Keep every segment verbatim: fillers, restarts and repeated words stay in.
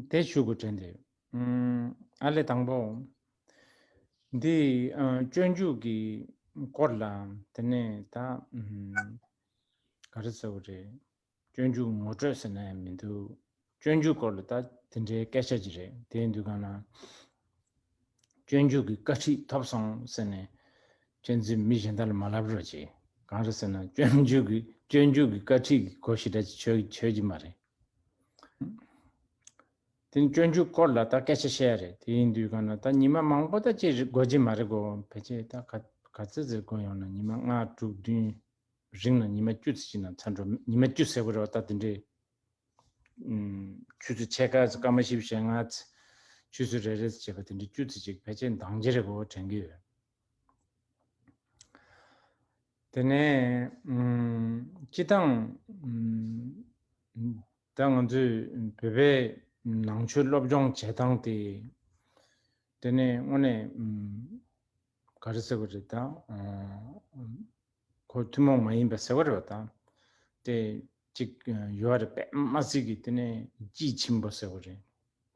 དེ་ཞུ་དགོས་དྲན་ཏེ། ཨ་ལས་དང་པོ། འདི་སྤྱོད་འཇུག་གི་སྐོར་ལ་དེ་ནས་ད་ག་རེ་ཟེར་བ་རེད། སྤྱོད་འཇུག་ངོ་སྤྲོད་ཟེར་ན་ཡང་མི་འདུག་སྤྱོད་འཇུག་སྐོར་ལ་ད་དེ་འདྲའི་སྐད་ཆ་ཅིག་རེད། དེ་ཡིན་དུས་གང་ན། སྤྱོད་འཇུག་གི་བཀའ་ཁྲིད་ཐོབ་སོང་ཟེར་ནས་གཅན་གཟན་མི་གཞན་དག་ལ་མ་ལབ་རོགས་གྱིས། གང་རེད་ཟེར་ན་སྤྱོད་འཇུག་གི་སྤྱོད་འཇུག་གི་བཀའ་ཁྲིད་ཀྱི་གོ་ཞེ་དྲག་ཅིག་ཆོད་ཆོད་ཀྱི་མ་རེད། དེ་ནི་སྤྱོད་འཇུག་སྐོར་ལ་ད་སྐད་ཆ་བཤད་ཡ་རེད། དེ་ཡིན་དུས་གང་ན་ད་ཉི་མ་མང་པོ་ད་ཅིག་དགོས་ཀྱི་མ་རེད་གོ། ཕལ་ཆེར་ད་ག་ག་ཚོད་ཚོད་དགོས་ཡོང་ན་ཉི་མ་ལྔ་དྲུག་བདུན། རིང་ལ་ཉི་མ་བཅུ་ཙམ་ཅིག་ན་ཚར་འགྲོ། ཉི་མ་བཅུ་ཟེར་བ་རེད་བ། ད་དེ་འདྲའི་ཆུ་ཚོད་ཕྱེད་ཀ་ཙམ་སྐར་མ་བཞི་བཅུ་ཞེ་ལྔ་ཙམ་ཆུ་ཚོད་རེ་རེ་ཙམ་བྱས་པ་དེ་འདྲའི་བཅུ་ཙམ་ཅིག་ཕལ་ཆེར་འདང་རྒྱག་རེད་གོ་དྲན་གྱི་ཡོད། དེ་ནས་སྤྱི་བཏང་ད་ང་ཚོས་བོད་པའི་ནང་ཆོས་སློབ་སྦྱོང་བྱེད་སྟངས་དེ། དེ་ནས་དངོས་གནས་ག་རེ་ཟེར་དགོས་རེད་ད། ཁོ་ཐུན་མོང་མ་ཡིན་པ་ཟེར་བ་རེད་བ་དང་། དེ་གཅིག་ཡོད་རེད། དཔེ་མ་སྲིད་ཀྱི་དེ་ནས་དཔྱིས་ཕྱིན་པོ་ཟེར་བ་རེད།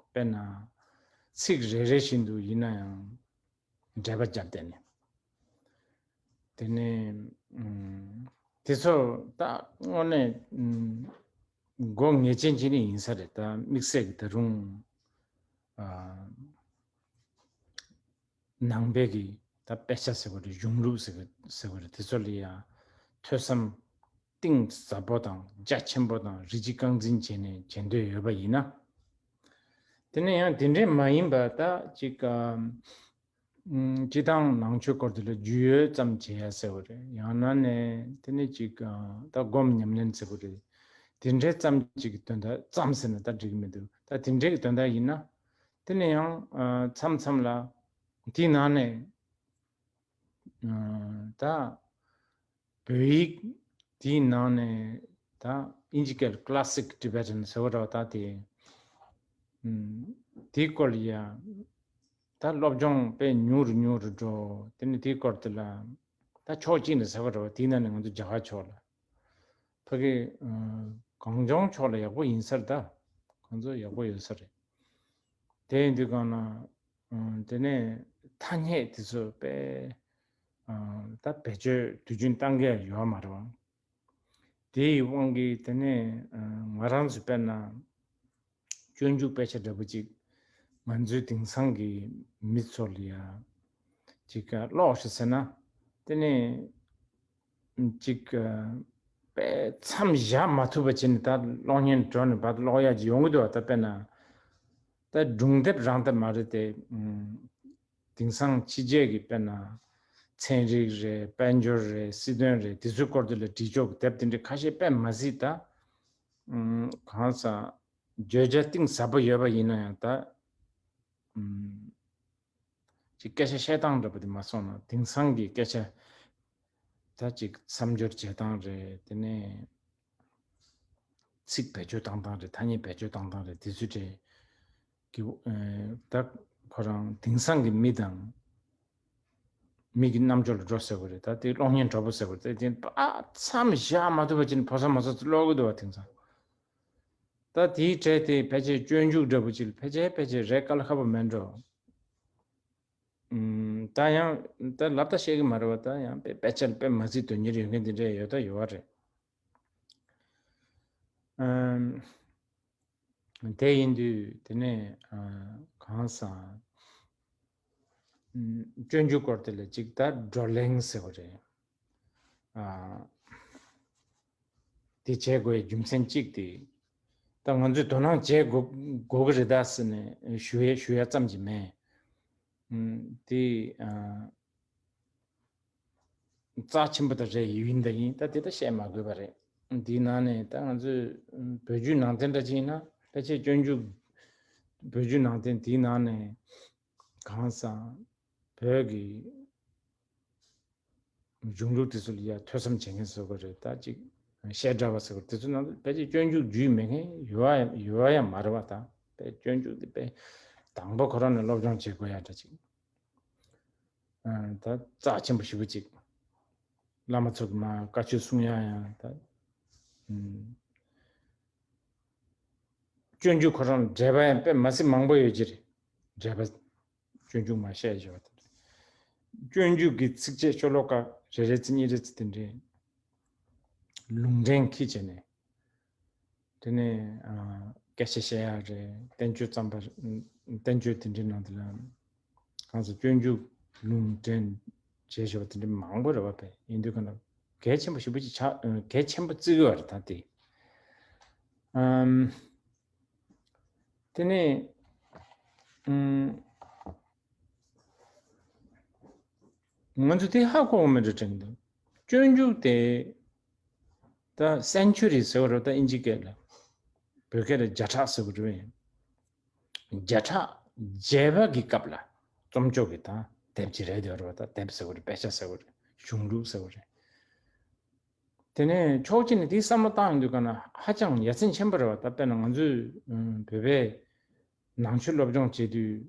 དཔེར་ན་ཚིག་རེ་རེ་བཞིན་དུ་ཡིན་ན་ཡང་འགྲེལ་པ་བརྒྱབ་བསྡད་ནས། དེ་ནས་དེ་ཚོ་ད་དངོས་གནས་མགོ་ངེས་ཅན་ཅིག་ནས་ཡིན་ས་རེད། ད་དམིགས་བསལ་གྱི་ད་རུང་ནང་པའི་གི་ད་དཔེ་ཆ་ཟེར་བ་རེད། གཞུང་ལུགས་ཟེར་བ་ཟེར་བ་རེད། དེ་ཚོ་ལ་ཡང་ཐོས་བསམ་གཏིང་ཟབ་པོ་དང་རྒྱ་ཆེན་པོ་དང་རིགས་གཅིག་རྐང་འཛིན་བྱས་ནས་བྱེད་འདོད་ཡོད་པ་ཡིན་ན། དེ་ནས་ཡང་དེ་འདྲས་མ་ཡིན་པ་ད་ཅིག་སྤྱི་བཏང་ནང་ཆོས་སྐོར་དེ་ལ་རྒྱུས་ཡོད་ཙམ་བྱེད་ཡ་ཟེར་བ་རེད། ཡང་ན་ནས་དེ་ནས་ཅིག་ད་སྒོམ་ཉམས་ལེན་ཟེར་བ་རེད། དེ་འདྲས་ཙམ་ཅིག་གི་དོན་དག་ཙམ་ཟེར་ན་ད་འགྲིག་གི་མི་འདུག་ད་དེ་འདྲས་ཀྱི་དོན་དག་ཡིན་ན། དེ་ནས་ཡང་མཚམས་མཚམས་ལ་དེའི་ནང་ནས་ད་བོད་ཡིག་དེའི་ནང་ནས་ད་ཨིན་ཇི་སྐད་Classic Tibetan་ཟེར་བ་འདྲ་བ་ད་དེ་དེའི་སྐོར་ལ་ཡ་ད་སློབ་སྦྱོང་དཔེ་ཉུང་རུ་ཉུང་རུ་འགྲོ། དེ་ནས་དེའི་སྐོར་དེ་ལ་ད་ཕྱོགས་གཅིག་ནས་ཟེར་བ་འདྲ་བ་དེའི་ནང་ནས་ང་ཚོ་རྒྱ་གར་ཕྱོགས་ལ། ཕ་གི་གངས་ལྗོངས་ཕྱོགས་ལ་ཡག་པོ་ཡིན་ས་རེད་ད། ཁོང་ཚོ་ཡག་པོ་ཡོད་ས་རེད། དེ་ཡིན་དུས་གང་ན་དེ་ནས་ཐ་སྙད་དེ་ཚོ་དཔེ་ད་བེད་སྤྱོད་དུས་རྒྱུན་གཏང་གི་ཡོད་མ་རེད་བ། དེའི་དབང་གིས་དེ་ནས་ང་རང་ཚོ་དཔེར་ན་སྤྱོད་འཇུག་དཔེ་ཆ་འདྲ་པོ་ཅིག་ང་ཚོའི་དེང་སང་གི་མི་ཚོ་ལ་ཡ་ཅིག་ཀློག་ཤིག་ཟེར་ན། དེ་ནས་ཅིག་དཔེ་མཚམས་བཞག་མ་ཐུབ་པ་བྱས་ནས་ད་གློག་བརྙན་འགྲོ་ནས་བར་དུ་ཀློག་ཡག་ཅིག་ཡོང་གི་འདུག་བ། ད་དཔེར་ན་ད་སྒྲུང་དེབ་རང་དེབ་མ་རེད་དེ། དེང་སང་ཕྱི་རྒྱལ་གྱི་དཔེར་ན་ཚན་རིག་རེད། དཔལ་འབྱོར་རེད། སྲིད་དོན་རེད། དེ་ཚོའི་སྐོར་དེ་ལ་བྲིས་ཆོག་གི་དེབ་དེ་འདྲ་ཁ་ཤས་དཔེ་མ་སྲིད་ད། གང་ཟག་བརྗོད་བྱ་གཏིང་ཟབ་པོ་ཡོད་པ་ཡིན་ན་ཡང་ད། ཅིག་སྐད་ཆ་བཤད་སྟངས་འདྲ་པོ་དེ་མ་སོང་ན་དེང་སང་གི་སྐད་ཆ་ད་ཅིག་མཚམས་སྦྱོར་བྱེད་སྟངས་རེད། དེ་ནས་ཚིག་བེད་སྤྱོད་བཏང་སྟངས་རེད། ཐ་སྙད་བེད་སྤྱོད་བཏང་སྟངས་རེད། དེ་ཚོ་གྲས་ཀྱི་ད་ཁོ་རང་དེང་སང་གི་མི་དང་མི་གི་རྣམ་འགྱུར་ལ་འགྲོ་ཟེར་བ་རེད། ད་དེ་གློག་བརྙན་འདྲ་པོ་ཟེར་བ་རེད། དེ་མཚམས་བཞག་མ་ཐུབ་པ་ཅིག་ཕོ་གསར་མོ་གསར་ཚོ་ཀློག་གི་འདུག་བ་དེང་སང་། ད་དེའི་གྲས་དེ་ཕལ་ཆེར་སྤྱོད་འཇུག་འདྲ་པོ་ཅིག་ལ་ཕལ་ཆེར་ཕལ་ཆེར་རེད་དཀའ་ལས་ཁག་པོ་མེད་འགྲོ། ད་ཡང་ད་ལབ་ད་བཤད་གི་མ་རེད་བ། ད་ཡང་དཔེ་དཔེ་ཆ་ལ་དཔེ་མ་སྲིད་དོན་གཉེར་ཡོད་མཁན་དེ་འདྲ་ཡོད་ད་ཡོད་བ་རེད། དེ་ཡིན་དུས་དེ་ནས་གང་ཟག་སྤྱོད་འཇུག་སྐོར་དེ་ལ་ཅིག་ད་བགྲོ་གླེང་ཟེར་བ་རེད། དེ་བྱེད་དགོས་རྒྱུ་མཚན་གཅིག་དེ། ད་ང་ཚོས་དོ་སྣང་བྱེད་དགོས་དགོས་ཀྱི་རེད་ད་ཟེར་ནས་ཞུ་ཡ་ཞུ་ཡ་ཙམ་གྱི་མེད། དེ་རྩ་ཆེན་པོ་ད་རེད། ཡིན་ད་ཡིན། ད་དེ་ད་བཤད་མ་དགོས་པ་རེད། དེའི་ནང་ནས་ད་ང་ཚོས་བོད་བརྒྱུད་ནང་བསྟན་འདྲ་ཅིག་ཡིན་ན་ཕལ་ཆེར་སྤྱོད་འཇུག་བོད་བརྒྱུད་ནང་བསྟན་དེའི་ནང་ནས་གང་ཟག་བོད་ཀྱི་གཞུང་ལུགས་དེ་ཚོ་ལ་ཡ་ཐོས་བསམ་བྱེད་མཁན་ཟེར་དགོས་རེད། ད་ཅིག་བཤད་གྲྭ་བ་ཟེར་དགོས་རེད། དེ་ཚོ་ནང་དུ་ཕལ་ཆེར་སྤྱོད་འཇུག་རྒྱུས་མེད་མཁན་ཡོད་ཡོད་ཡ་མ་རེད་བ། ད་དཔེ་སྤྱོད་འཇུག་དེ་དཔེ་དང་པོ་ཁོ་རང་ནས་སློབ་སྦྱོང་བྱེད་དགོས་ཡ་འདྲ་ཅིག་ད་རྩ་ཆེན་པོ་ཞེ་པོ་ཅིག་བླ་མ་ཚོ་གི་མ་བཀའ་ཆོས་གསུང་ཡ་ཡང་ད། ཨུམ། སྤྱོད་འཇུག་ཁོ་རང་འགྲེལ་པ་ཡང་དཔེ་མ་སྲིད་མང་པོ་ཡོད་ཀྱི་རེད། འགྲེལ་པ་སྤྱོད་འཇུག་མ་བཤད་བཞག་པ་དེ་འདྲ། སྤྱོད་འཇུག་གི་ཚིགས་བཅད་ཤོ་ལོ་ཀ་རེ་རེ་ཚིག་གཉིས་རེ་ཚིག་དེ་འདྲའི་ལུང་འདྲེན་ཁྱི་བྱས་ནས། དེ་ནས་ཨ། སྐད་ཆ་བཤད་ཡག་རེད། བསྟན་བཅོས་བརྩམས་པ། བསྟན་བཅོས་དེ་འདྲའི་ནང་དུ་ལ་གང་ཟེར་སྤྱོད་འཇུག་ལུང་འདྲེན་བྱས་བཞག་པ་དེ་འདྲའི་མང་པོ་རེད་བ། དཔེ་ཡིན་དུས་ག་ན་གལ་ཆེན་པོ་ཞེ་པོ་ཅིག་ཆགས། གལ་ཆེན་པོ་བརྩི་གི་ཡོད་རེད་ད་དེ། ཨམ། དེ་ནས་ཨམ། ང་ཚོ་དེ་ཧ་གོ་གི་མེད་འགྲོ་དྲན་གྱི་འདུག་སྤྱོད་འཇུག་དེ་ད་སེན་ཆུ་རི་ཟེར་བ་རེད། ད་ཨིན་ཇི་སྐད་ལ། བོད་སྐད་ལ་བརྒྱ་ཕྲག་ཟེར་བ་རེད། བརྒྱ་ཕྲག་བརྒྱད་པ་གི་སྐབས་ལ་རྩོམ་ཅོག་གི་ད་དེབ་ཅིག་རེད་དེ་རེད་བ། ད་དེབ་ཟེར་བ་རེད། དཔེ་ཆ་ཟེར་བ་རེད། གཞུང་ལུགས་ཟེར་བ་རེད། དེ་ནས་ཕྱོགས་གཅིག་ནས་དེའི་བསམ་བློ་བཏང་ཡོང་དུས་ག་ན་ཧ་ཅང་ཡ་མཚན་ཆེན་པོ་རེད་བ། ད་དཔེར་ན་ང་ཚོས་ཨ། བོད་པའི་ནང་ཆོས་སློབ་སྦྱོང་བྱེད་དུས་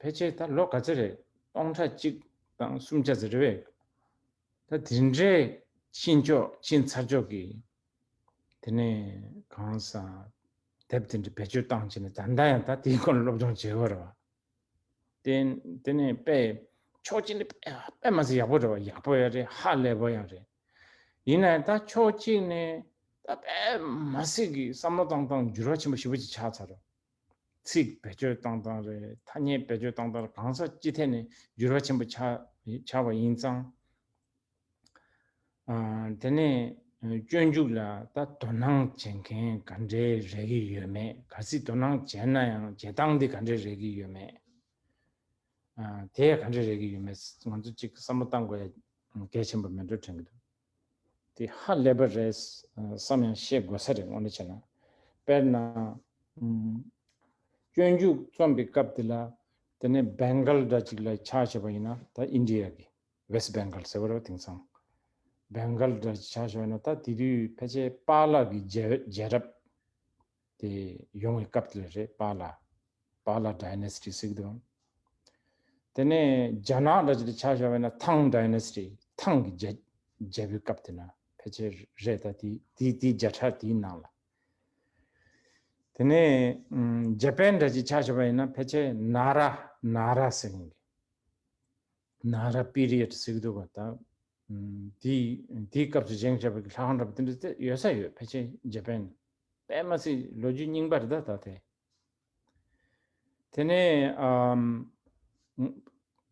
ཕལ་ཆེར་ད་ལོ་ག་ཚོད་རེད། སྟོང་ཕྲག་གཅིག་དང་སུམ་བརྒྱ་ཙམ་རེད་བས། ད་དེ་འདྲའི་ཕྱིན་ཕྱོགས་ཕྱིན་ཚར་ཕྱོགས་ཀྱི། དེ་ནས་གང་ཟག་དེབ་དེ་འདྲ་བེད་སྤྱོད་བཏང་བྱས་ནས་ད་ལྟ་ཡང་ད་དེའི་སྐོར་ལ་སློབ་སྦྱོང་བྱེད་དགོས་རེད་བ། དེ་དེ་ནས་དཔེ་ཕྱོགས་གཅིག་ནས་དཔེ་དཔེ་མ་སྲིད་ཡག་པོ་རེད་བ། ཡག་པོ་ཡང་རེད། ཧ་ལས་པོ་ཡང་རེད། ཡིན་ནའང་ད་ཕྱོགས་གཅིག་ནས་ད་དཔེ་མ་སྲིད་ཀྱི་བསམ་བློ་བཏང་སྟངས་འགྱུར་བ་ཆེན་པོ་ཞེ་པོ་ཅིག་ཆགས་ཚར་རེད། ཚིག་བེད་སྤྱོད་བཏང་སྟངས་རེད། ཐ་སྙད་བེད་སྤྱོད་བཏང་སྟངས་རེད། གང་ཟག་སྤྱི་ཐད་ནས་འགྱུར་བ་ཆེན་པོ་ཆགས་ཆགས་པ་ཡིན་ཙང་། ཨ། དེ་ནས་སྤྱོད་འཇུག་ལ་ད་དོ་སྣང་བྱེད་མཁན་ག་འདྲས་རེད་ཀྱི་ཡོད་མེད། གལ་སྲིད་དོ་སྣང་བྱས་ན་ཡང་བྱེད་སྟངས་འདི་ག་འདྲས་རེད་ཀྱི་ཡོད་མེད། ཨ། དེ་ག་འདྲས་རེད་ཀྱི་ཡོད་མེད་ང་ཚོ་གཅིག་བསམ་བློ་བཏང་དགོས་ཡ་གལ་ཆེན་པོ་མེད་འགྲོ་དྲན་གྱི་འདུག་དེ་ཧ་ལས་པ་རེད་བསམ་ཡང་བཤད་དགོས་ས་རེད། དངོས་གནས་བྱས་ན། དཔེར་ན། ཨུམ། སྤྱོད་འཇུག་རྩོམ་པའི་སྐབས་དེ་ལ། དེ་ནས་བེང་གལ་འདྲ་ཅིག་ལ་ཆ་བཞག་པ་ཡིན་ན། ད་ཨིན་ཌི་ཡ་གི་ཝེ་སི་བེང་གལ་ཟེར་བ་རེད་བ། དེང་སང་བེང་གལ་འདྲ་ཅིག་ཆ་བཞག་པ་ཡིན་ན། ད་དེ་དུས་ཕལ་ཆེར་པཱ་ལགས་ཀྱི་རྒྱལ་རྒྱལ་རབས་དེ་ཡོང་བའི་སྐབས་དེ་ལ་རེད། པཱ་ལགས། པཱ་ལགས་ཌའི་ནེ་སི་ཊི་ཟེར་གྱི་འདུག་དེ་ནས་རྒྱ་ནག་འདྲ་ཅིག་ལ་ཆ་བཞག་པ་ཡིན་ན་ཐང་ཌའི་ནེ་སི་ཊི། ཐང་གི་རྒྱལ་རྒྱལ་པོའི་སྐབས་དེ་ན་ཕལ་ཆེར་རེད། ད་དེ་དེ་དེ་བརྒྱ་ཕྲག་དེའི་ནང་ལ། དེ་ནས་ཨམ། ཇ་པན་འདྲ་ཅིག་ཆ་བཞག་པ་ཡིན་ན་ཕལ་ཆེར་ན་ར། ན་ར་ཟེར་མཁན་གྱི། ན་ར་པི་རི་ཡཌ་ཟེར་གྱི་འདུག་ག་ད་ཨམ། དེའི་དེའི་སྐབས་སུ་བཞེངས་བཞག་པའི་ལྷ་ཁང་འདྲ་པོ་དེ་འདྲ་དེ་ཡོད་ས་ཡོད། ཕལ་ཆེར་ཇ་པན། དཔེ་མ་སྲིད་ལོ་རྒྱུས་རྙིང་པ་རེད་ད་ད་དེ། དེ་ནས་ཨམ།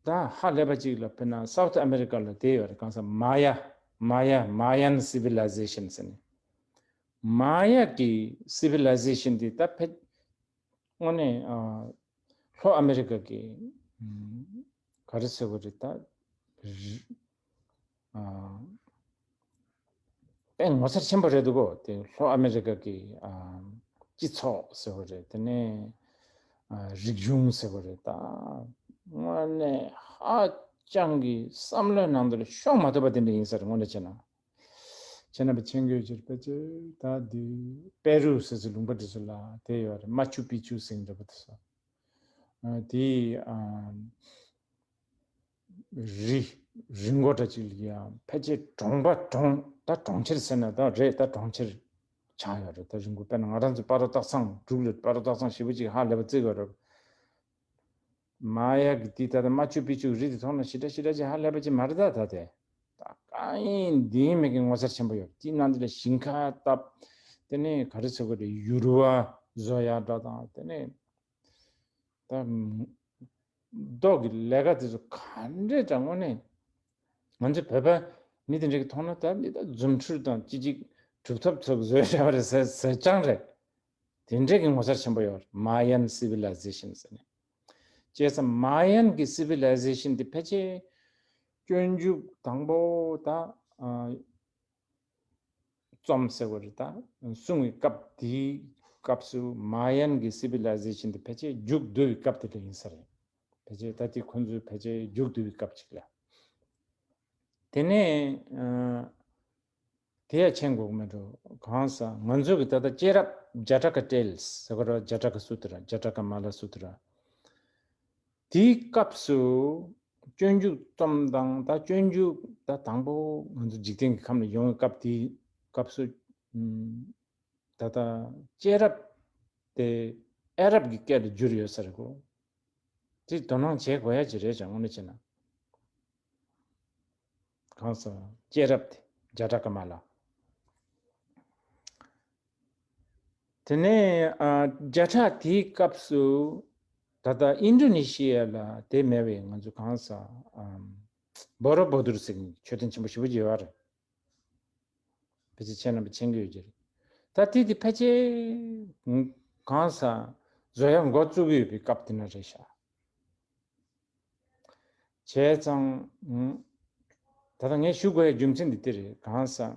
ད་ཧ་ལས་པ་ཅིག་ལ་དཔེར་ན་སའུ་ཐི་ཨ་མེ་རི་ཀ་ལ་དེ་ཡོད་རེད། གང་ཟེར་མ་ཡ། མ་ཡ། Mayan civilization ཟེར་ནས། མ་ཡ་གི་སི་ཝི་ལའི་ཟེ་ཤན་དེ་ད་ཕལ། དངོས་གནས་ཨ། ལྷོ་ཨ་མེ་རི་ཀ་གི་ཨམ། ག་རེ་ཟེར་དགོས་རེད་ད། རི། ཨ། དཔེ་ངོ་མཚར་ཆེན་པོ་རེད་འདུག་གོ་དེ་ལྷོ་ཨ་མེ་རི་ཀ་གི་ཨ། སྤྱི་ཚོགས་ཟེར་བ་རེད། དེ་ནས་ཨ། རིག་གཞུང་ཟེར་བ་རེད། ད་དངོས་གནས་ཧ་ཅང་གི་བསམ་བློའི་ནང་དུ་ལ་ཤོང་མ་ཐུབ་པ་དེ་འདྲ་ཡིན་ས་རེད། དངོས་གནས་བྱས་ན། བྱས་ན་པ་ཆེན་གྱི་ཕྱིར་ཕལ་ཆེར་ད་འདི་པེ་རུ་ཟེར་སའི་ལུང་པ་འདི་ཚོ་ལ་དེ་ཡོད་རེད། མ་ཆུ་པི་ཆུ་ཟེར་འདྲ་པོ་དེ་ཚོ། ཨ། དེ་ཨ། རི། རི་མགོ་འདྲ་ཅིག་ལ་ཡང་ཕལ་ཆེར་གྲོང་པ་གྲོང་། ད་གྲོང་ཁྱེར་ཟེར་ན་ད་རེད། ད་གྲོང་ཁྱེར་ཆགས་ཡོད་རེད། ད་རི་མགོ་དཔེར་ན་ང་རང་ཚོ་སྤ་རོ་སྟག་ཚང་འབྲུག་ལ་སྤ་རོ་སྟག་ཚང་ཞེ་པོ་ཅིག་ཧ་ལས་པ་བརྩི་དགོས་རེད། མ་ཡ་གི་དེ་ད་ལྟ་མ་ཆུ་པི་ཆུ་རི་དེ་མཐོང་ན་ཞེ་དྲག་ཞེ་དྲག་ཅིག་ཧ་ལས་པ་ཅིག་མ་རེད་ད། ད་དེ་ད་གང་ཡིན་འདི་ཡིན་མེད་ཀྱི་ངོ་མཚར་ཆེན་པོ་ཡོད། དེའི་ནང་དེ་ལ་ཞིང་ཁ་བཏབ། དེ་ནས་ག་རེ་ཟེར་དགོས་རེད། ཡུར་བ་བཟོ་ཡག་འདྲ་དང་། དེ་ནས་ད་རྡོ་གི་ལས་ཀ་དེ་ཚོ་ག་འདྲས་ཀྱང་། དངོས་གནས་ང་ཚོ་བོད་པ་མི་དེ་འདྲ་གི་མཐོང་ན་ད་འདི་ད་རྫུ་འཕྲུལ་དང་ཅི་ཅིག་གྲུབ་ཐོབ་ཚོ་གི་བཟོས་བཞག་པ་རེད་ཟེར་ཟེར་རྐྱང་རེད། དེ་འདྲས་ཀྱི་ངོ་མཚར་ཆེན་པོ་ཡོད་རེད། Mayan civilization ཟེར་ནས། བྱས་ཙང་མ་ཡན་གྱི་སི་ཝི་ལའི་ཟེ་ཤན་དེ་ཕལ་ཆེར་སྤྱོད་འཇུག་དང་པོ་ད་ཨ། རྩོམ་ཟེར་བ་རེད་ད། གསུང་བའི་སྐབས་དེའི་སྐབས་སུ་མ་ཡན་གྱི་སི་ཝི་ལའི་ཟེ་ཤན་དེ་ཕལ་ཆེར་མཇུག་བསྡུ་བའི་སྐབས་དེ་ལ་ཡིན་ས་རེད། ཕལ་ཆེར་ད་དེ་ཁོ་ཚོས་ཕལ་ཆེར་མཇུག་བསྡུ་བའི་སྐབས་ཅིག་ལ། དེ་ནས་ཨ། དེ་ཡང་མཁྱེན་དགོས་ཀྱི་མེད་འགྲོ། གང་ཟེར་ང་ཚོ་གི་ད་ལྟ་སྐྱེས་རབས་ཇ་ཊ་ཀ་ཊེལ་ཟེར་གྱི་རེད། ཇ་ཊ་ཀ་སུ་ཏྲ། ཇ་ཊ་ཀ་མ་ལ་སུ་ཏྲ། དེའི་སྐབས་སུ་སྤྱོད་འཇུག་རྩོམ་སྟངས། ད་སྤྱོད་འཇུག་ད་དང་པོ་ང་ཚོ་འཇིག་རྟེན་གྱི་ཁམས་ལ་ཡོང་བའི་སྐབས། དེའི་སྐབས་སུ་ཨམ། ད་ལྟ་སྐྱེས་རབས་དེ་ ཨ་རབ་ཀྱི་སྐད་དུ་བསྒྱུར་ཡོད་ས་རེད་གོ། དེ་དོ་སྣང་བྱེད་དགོས་ཡ་ཅིག་རེད་ཅང་དངོས་གནས་བྱས་ན། གང་ཟག་སྐྱེས་རབས་དེ་བརྒྱ་ཕྲག་ཀ་མ་ལ། དེ་ནས་ཨ་བརྒྱ་ཕྲག་དེའི་སྐབས་སུ་ད་ལྟ་ཨིན་ཌོ་ནེ་ཤི་ཡ་ལ་དེ་མེད་པའི་ང་ཚོ་གང་ཟག་ཨམ་བོ་རོ་བོ་དུར་ཟེར་མཁན་མཆོད་རྟེན་ཆེན་པོ་ཞེ་པོ་ཅིག་ཡོད་རེད། ཕལ་ཆེར་ཁྱེད་རྣམ་པ་མཁྱེན་གྱི་ཡོད་ཀྱི་རེད། ད་དེ་དེ་ཕལ་ཆེར་གང་ཟག་བཟོ་ཡ་འགོ་བཙུགས་ཀྱི་ཡོད་པའི་སྐབས་དེ་ན་རེད་ཤག་བྱས་ཙང་ད་ལྟ་ངས་ཞུ་དགོས་ཡ་རྒྱུ་མཚན་འདི་དེ་རེད། གང་ཟག་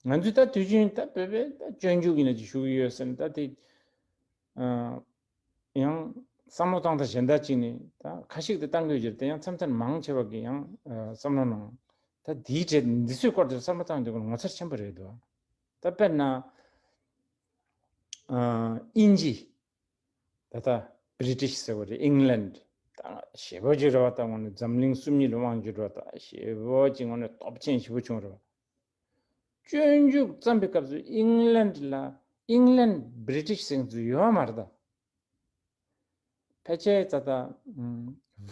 ང་ཚོས་ད་དུས་རྒྱུན་ད་བོད་པའི་ད་སྤྱོད་འཇུག་ཡིན་ན་ཅིག་ཞུ་གི་ཡོད་ཟེར་ན་ད་དེ་ཡང་བསམ་བློ་བཏང་སྟངས་གཞན་དག་ཅིག་ནི་ད་ཁ་ཤིག་ཏུ་བཏང་དགོས་ཀྱི་རེད་དེ་ཡང་མཚམས་མཚམས་མང་ཆེ་བ་གི་ཡང་བསམ་བློ་ནང་ད་དེའི་གྲས་འདི་ཚོའི་སྐོར་དུ་བསམ་བློ་བཏང་དུས་ངོ་མཚར་ཆེན་པོ་རེད་འདུག་ད་དཔེར་ན་དབྱིན་ཇི་ད་ལྟ་བྷི་རི་ཊིཤ་ཟེར་བ་རེད། ཨིང་ལན་ད་ཞེ་པོ་ཅིག་རེད་བ། ད་ངོ་ནས་འཛམ་གླིང་སུམ་གཉིས་ལ་དབང་བྱེད་རེད་བ། ད་ཞེ་པོ་ཅིག་ངོ་ནས་སྟོབས་ཆེན་ཞེ་པོ་བྱུང་རེད་བ། སྤྱོད་འཇུག་བརྩམས་པའི་སྐབས་སུ་ཨིང་ལན་ལ་ཨིང་ལན་བྷི་རི་ཊིཤ་ཟེར་མཁན་ཚོ་ཡོད་མ་རེད་ད། ཕལ་ཆེར་ད་ལྟ་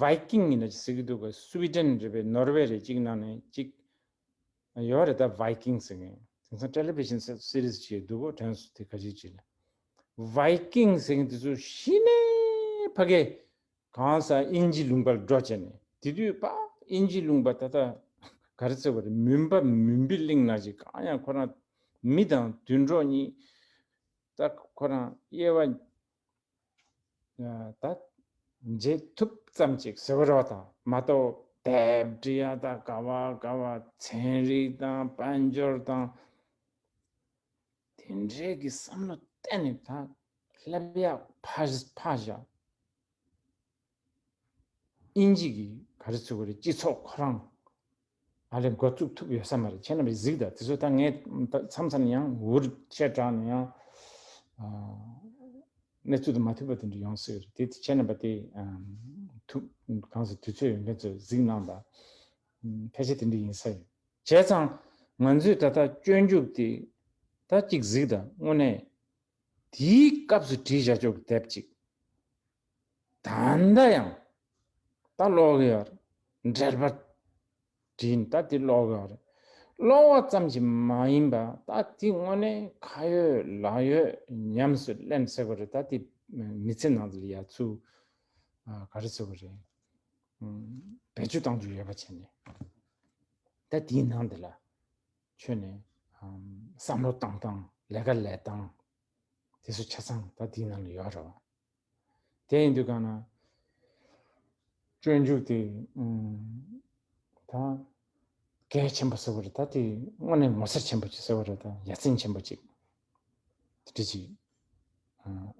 ཝའི་ཀིང་ཡིན་ན་ཅིག་ཟེར་གྱི་འདུག་ག་སུའི་ཌེན་རེད་པས་ནོར་ཝེ་རེད་ཅིག་ནང་ནས་ཅིག་ཡོད་རེད་ད། ཝའི་ཀིང་ཟེར་མཁན་དེང་སང་ཊེ་ལི་བི་ཤན་སི་རི་ཛི་ཅིག་འདུག་གོ་དྲན་སོང་དེ་ག་ཅིག་ཅིག་ལ། ཝའི་ཀིང་ཟེར་མཁན་དེ་ཚོ་གཞི་ནས་ཕ་གི་གང་ཟག་དབྱིན་ཇི་ལུང་པར་འགྲོ་བྱས་ནས་དེ་དུས་པ་དབྱིན་ཇི་ལུང་པ་ད་ལྟ་ག་རེ་ཟེར་བ་རེད། མུན་པ་མུན་པའི་གླིང་ན་ཅིག་གང་ཡང་ཁོ་རང་མི་དང་དུད་འགྲོ་གཉིས་ད་ཁོ་རང་དབྱེ་བ་ད་འབྱེད་ཐུབ་ཙམ་ཅིག་ཟེར་བ་རེད་བ་དང་མ་གཏོགས་དེབ་འབྲི་ཡ་ད་ག་བ་ག་བ་ཚན་རིག་དང་དཔལ་འབྱོར་དང་དེ་འདྲའི་གི་བསམ་བློ་གཏན་ནས་ད་སླེབས་ཡ་ཕར་ཕར་བཞག་དབྱིན་ཇི་གི་ག་རེ་ཟེར་དགོས་རེད། སྤྱི་ཚོགས་ཁོ་རང་ཨ་ལས་འགོ་བཙུགས་ཐུབ་ཡོད་ས་མ་རེད། ཁྱེད་རྣམ་པས་གཟིགས་དང་དེ་ཚོ་ད་ངས་མཚམས་མཚམས་ཡང་འུར་ཆེ་དྲགས་ནས་ཡང་གནས་ཚུལ་དུ་མ་ཐུབ་པ་དེ་འདྲ་ཡོང་སྲིད་རེད། དེ་ཁྱེད་རྣམ་པ་དེ་ཐུབ་གང་ཟེར་དུས་ཚོད་ཡོད་མཁན་ཚོ་གཟིགས་གནང་དང་། ཕལ་ཆེར་དེ་འདྲ་ཡིན་ས་ཡོད། བྱས་ཙང་ང་ཚོས་ད་ལྟ་སྤྱོད་འཇུག་དེ་ད་གཅིག་གཟིགས་དང་དངོས་གནས། དེའི་སྐབས་སུ་བྲིས་བཞག་ཆོག་གི་དེབ་ཅིག་ད་ལྟ་ཡང་ད་ཀློག་གི་ཡོད་རེད། འགྲེལ་པ་བྲིས་ནས་ད་དེ་ཀློག་གི་ཡོད་རེད། ཀློག་པ་ཙམ་ཞིག་མ་ཡིན་པ་ད་དེ་དངོས་གནས་ཁ་ཡོད་ལག་ཡོད་ཉམས་སུ་ལེན་ཟེར་བ་རེད། ད་དེ་མི་ཚེ་ནང་དུ་ཡ་ཚུར་ག་རེ་ཟེར་བ་རེད། བེད་སྤྱོད་གཏོང་རྒྱུ་ཡོད་པ་བྱས་ནས་ད་དེའི་ནང་དེ་ལ་ཆོས་ནས་བསམ་བློ་བཏང་སྟངས་ལས་ཀ་ལས་སྟངས། དེ་ཚོ་ཆ་ཚང་ད་དེའི་ནང་ལ་ཡོད་རེད་བ། དེ་ཡིན་དུས་གང་ན་སྤྱོད་འཇུག་དེ་ད་གལ་ཆེན་པོ་ཟེར་བ་རེད། ད་དེ་དངོས་གནས་ངོ་མཚར་ཆེན་པོ་ཅིག་ཟེར་བ་རེད། ད་ཡ་མཚན་ཆེན་པོ་ཅིག་དེ་འདྲ་ཅིག་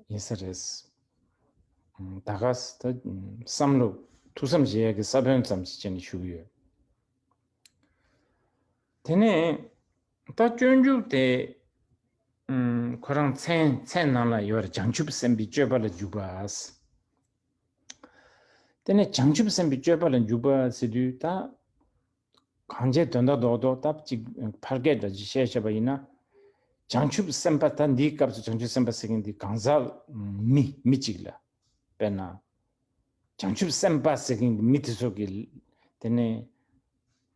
ཡིན་ས་རེད། ད་ག་ས་ད་བསམ་བློ་ཐུགས་བསམ་བཞེས་ཡ་གི་ས་བོན་ཙམ་ཞིག་བྱས་ནས་ཞུ་གི་ཡོད། དེ་ནས་ད་སྤྱོད་འཇུག་དེ་ཁོ་རང་མཚན་མཚན་ནང་ལ་ཡོད་རེད། བྱང་ཆུབ་སེམས་དཔའི་སྤྱོད་པ་ལ་འཇུག་པ། དེ་ནས་བྱང་ཆུབ་སེམས་དཔའི་སྤྱོད་པ་ལ་འཇུག་པ་ཟེར་དུས་ད་གང་བྱས་དོན་དག་རྡོག་རྡོག་ད་ཅིག་ཕལ་སྐད་འདྲ་ཅིག་བཤད་བཤད་པ་ཡིན་ན། བྱང་ཆུབ་སེམས་དཔའ་ད་འདིའི་སྐབས་སུ་བྱང་ཆུབ་སེམས་དཔའ་ཟེར་མཁན་འདི་གང་ཟག་མི་མི་གཅིག་ལ་དཔེར་ན། བྱང་ཆུབ་སེམས་དཔའ་ཟེར་མཁན་གྱི་མི་དེ་ཚོ་གི་དེ་ནས་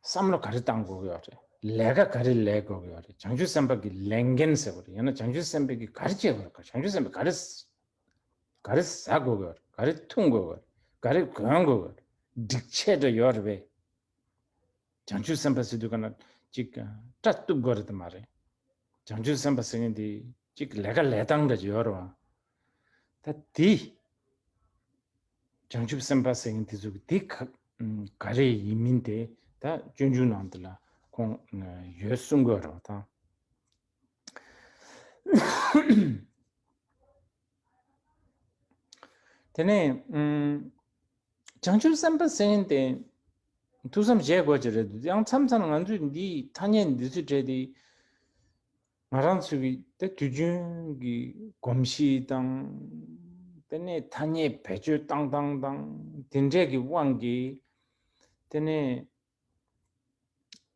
བསམ་བློ་ག་རེ་བཏང་དགོས་ཀྱི་ཡོད་རེད། ལས་ཀ་ག་རེ་ལས་དགོས་ཀྱི་ཡོད་རེད། བྱང་ཆུབ་སེམས་དཔའ་གི་ལས་འགན་ཟེར་བ་རེད། ཡང་ན་བྱང་ཆུབ་སེམས་དཔའ་གི་ག་རེ་བྱེད་དགོས་རེད། བྱང་ཆུབ་སེམས་དཔའ་ག་རེ་ག་རེ་ཟ་དགོས་ཀྱི་ཡོད་རེད། ག་རེ་འཐུང་དགོས་ཀྱི་ཡོད་རེད། ག་རེ་གོན་དགོས་ཀྱི་ཡོད་རེད། སྒྲིག་ཆས་འདྲ་ཡོད་རེད་པས། བྱང་ཆུབ་སེམས་དཔའ་ཟེར་དུས་ག་ན་ཅིག་སྐྲ་གཏུབ་དགོས་རེད་དམ་མ་རེད། བྱང་ཆུབ་སེམས་དཔའ་ཟེར་མཁན་དེ་ཅིག་ལས་ཀ་ལས་སྟངས་འདྲ་ཅིག་ཡོད་རེད་བ། ད་དེ་བྱང་ཆུབ་སེམས་དཔའ་ཟེར་མཁན་དེ་ཚོ་གི་དེ་ག་ག་རེ་ཡིན་མིན་དེ་ད་སྤྱོད་འཇུག་ནང་དེ་ལ་ཁོང་ཡོད་གསུང་དགོས་རེད་བ་ད། དེ་ནས་ཨུམ། བྱང་ཆུབ་སེམས་དཔའ་ཟེར་མཁན་དེ་ཐུགས་བསམ་བཞེས་དགོས་ཀྱི་རེད། ཡང་མཚམས་མཚམས་ང་ཚོས་འདིའི་ཐ་སྙད་འདི་ཚོའི་གྲས་དེ་ང་རང་ཚོའི་གི་དེ་དུས་རྒྱུན་གྱི་གོམས་གཤིས་དང་དེ་ནས་ཐ་སྙད་བེད་སྤྱོད་བཏང་སྟངས་དང་དེ་འདྲས་ཀྱི་དབང་གིས་དེ་ནས་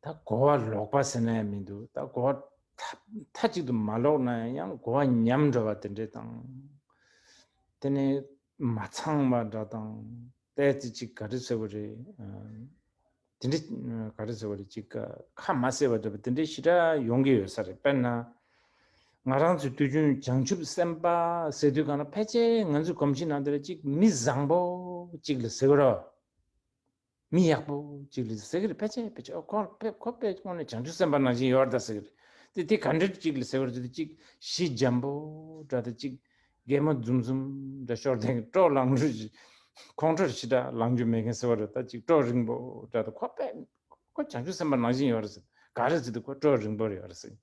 ད་གོ་བ་ལོག་པ་ཟེར་ན་ཡང་མི་འདུག་ད་གོ་བ་མཐའ་མཐའ་གཅིག་ཏུ་མ་ལོག་ན་ཡང་གོ་བ་ཉམས་འགྲོ་བ་དེ་འདྲས་དང་ དེ་ནས་མ་ཚང་བ་འདྲ་དང་། ཏོག་ཙམ་ཅིག་ག་རེ་ཟེར་བ་རེད། དེ་འདྲ་ག་རེ་ཟེར་བ་རེད། ཅིག་ཁ་མ་གསལ་བ་འདྲ་པོ་དེ་འདྲ་ཞེ་དྲག་ཡོང་གི་ཡོད་ས་རེད། དཔེར་ན། ང་རང་ཚོའི་དུས་རྒྱུན་བྱང་ཆུབ་སེམས་དཔའ་ཟེར་དུས་གང་ན་ཕལ་ཆེར་ང་ཚོའི་གོམས་གཤིས་ནང་དེ་ལ་ཅིག་མི་བཟང་པོ་ཅིག་ལ་ཟེར་གི་རེད། མི་ཡག་པོ་ཅིག་ལ་ཟེར་གི་རེད། ཕལ་ཆེར་ཕལ་ཆེར་ཨོ་ཁོ་དཔེ་ཁོ་དཔེ་དངོས་གནས་བྱང་ཆུབ་སེམས་དཔའ་ནང་བཞིན་ཡོད་རེད་ད་ཟེར་གི་རེད། དེ་དེ་ག་འདྲ་ཅིག་ལ་ཟེར་གི་རེད་ཟེར་དུས། ཅིག་ཞི་འཇམ་པོ་འདྲ་དང་། ཅིག་གད་མོ་འཛུམ་འཛུམ་འདྲ་ཤོར་དེ་སྤྲོ་ལངས་རུ། ཁོང་ཁྲོ་ཞེ་དྲག་ལངས་རྒྱུ་མེད་མཁན་ཟེར་བ་རེད། ད་ཅིག་སྤྲོ་རིང་པོ་འདྲ་དང་། ཁོ་དཔེ་ཁོ་བྱང་ཆུབ་སེམས་དཔའ་ནང་བཞིན་ཡོད་རེད་ཟེར། ག་རེ་ཟེར་དུས་ཁོ་སྤྲོ་རིང་པོ་རེད་ཡོད་རེད་ཟེར།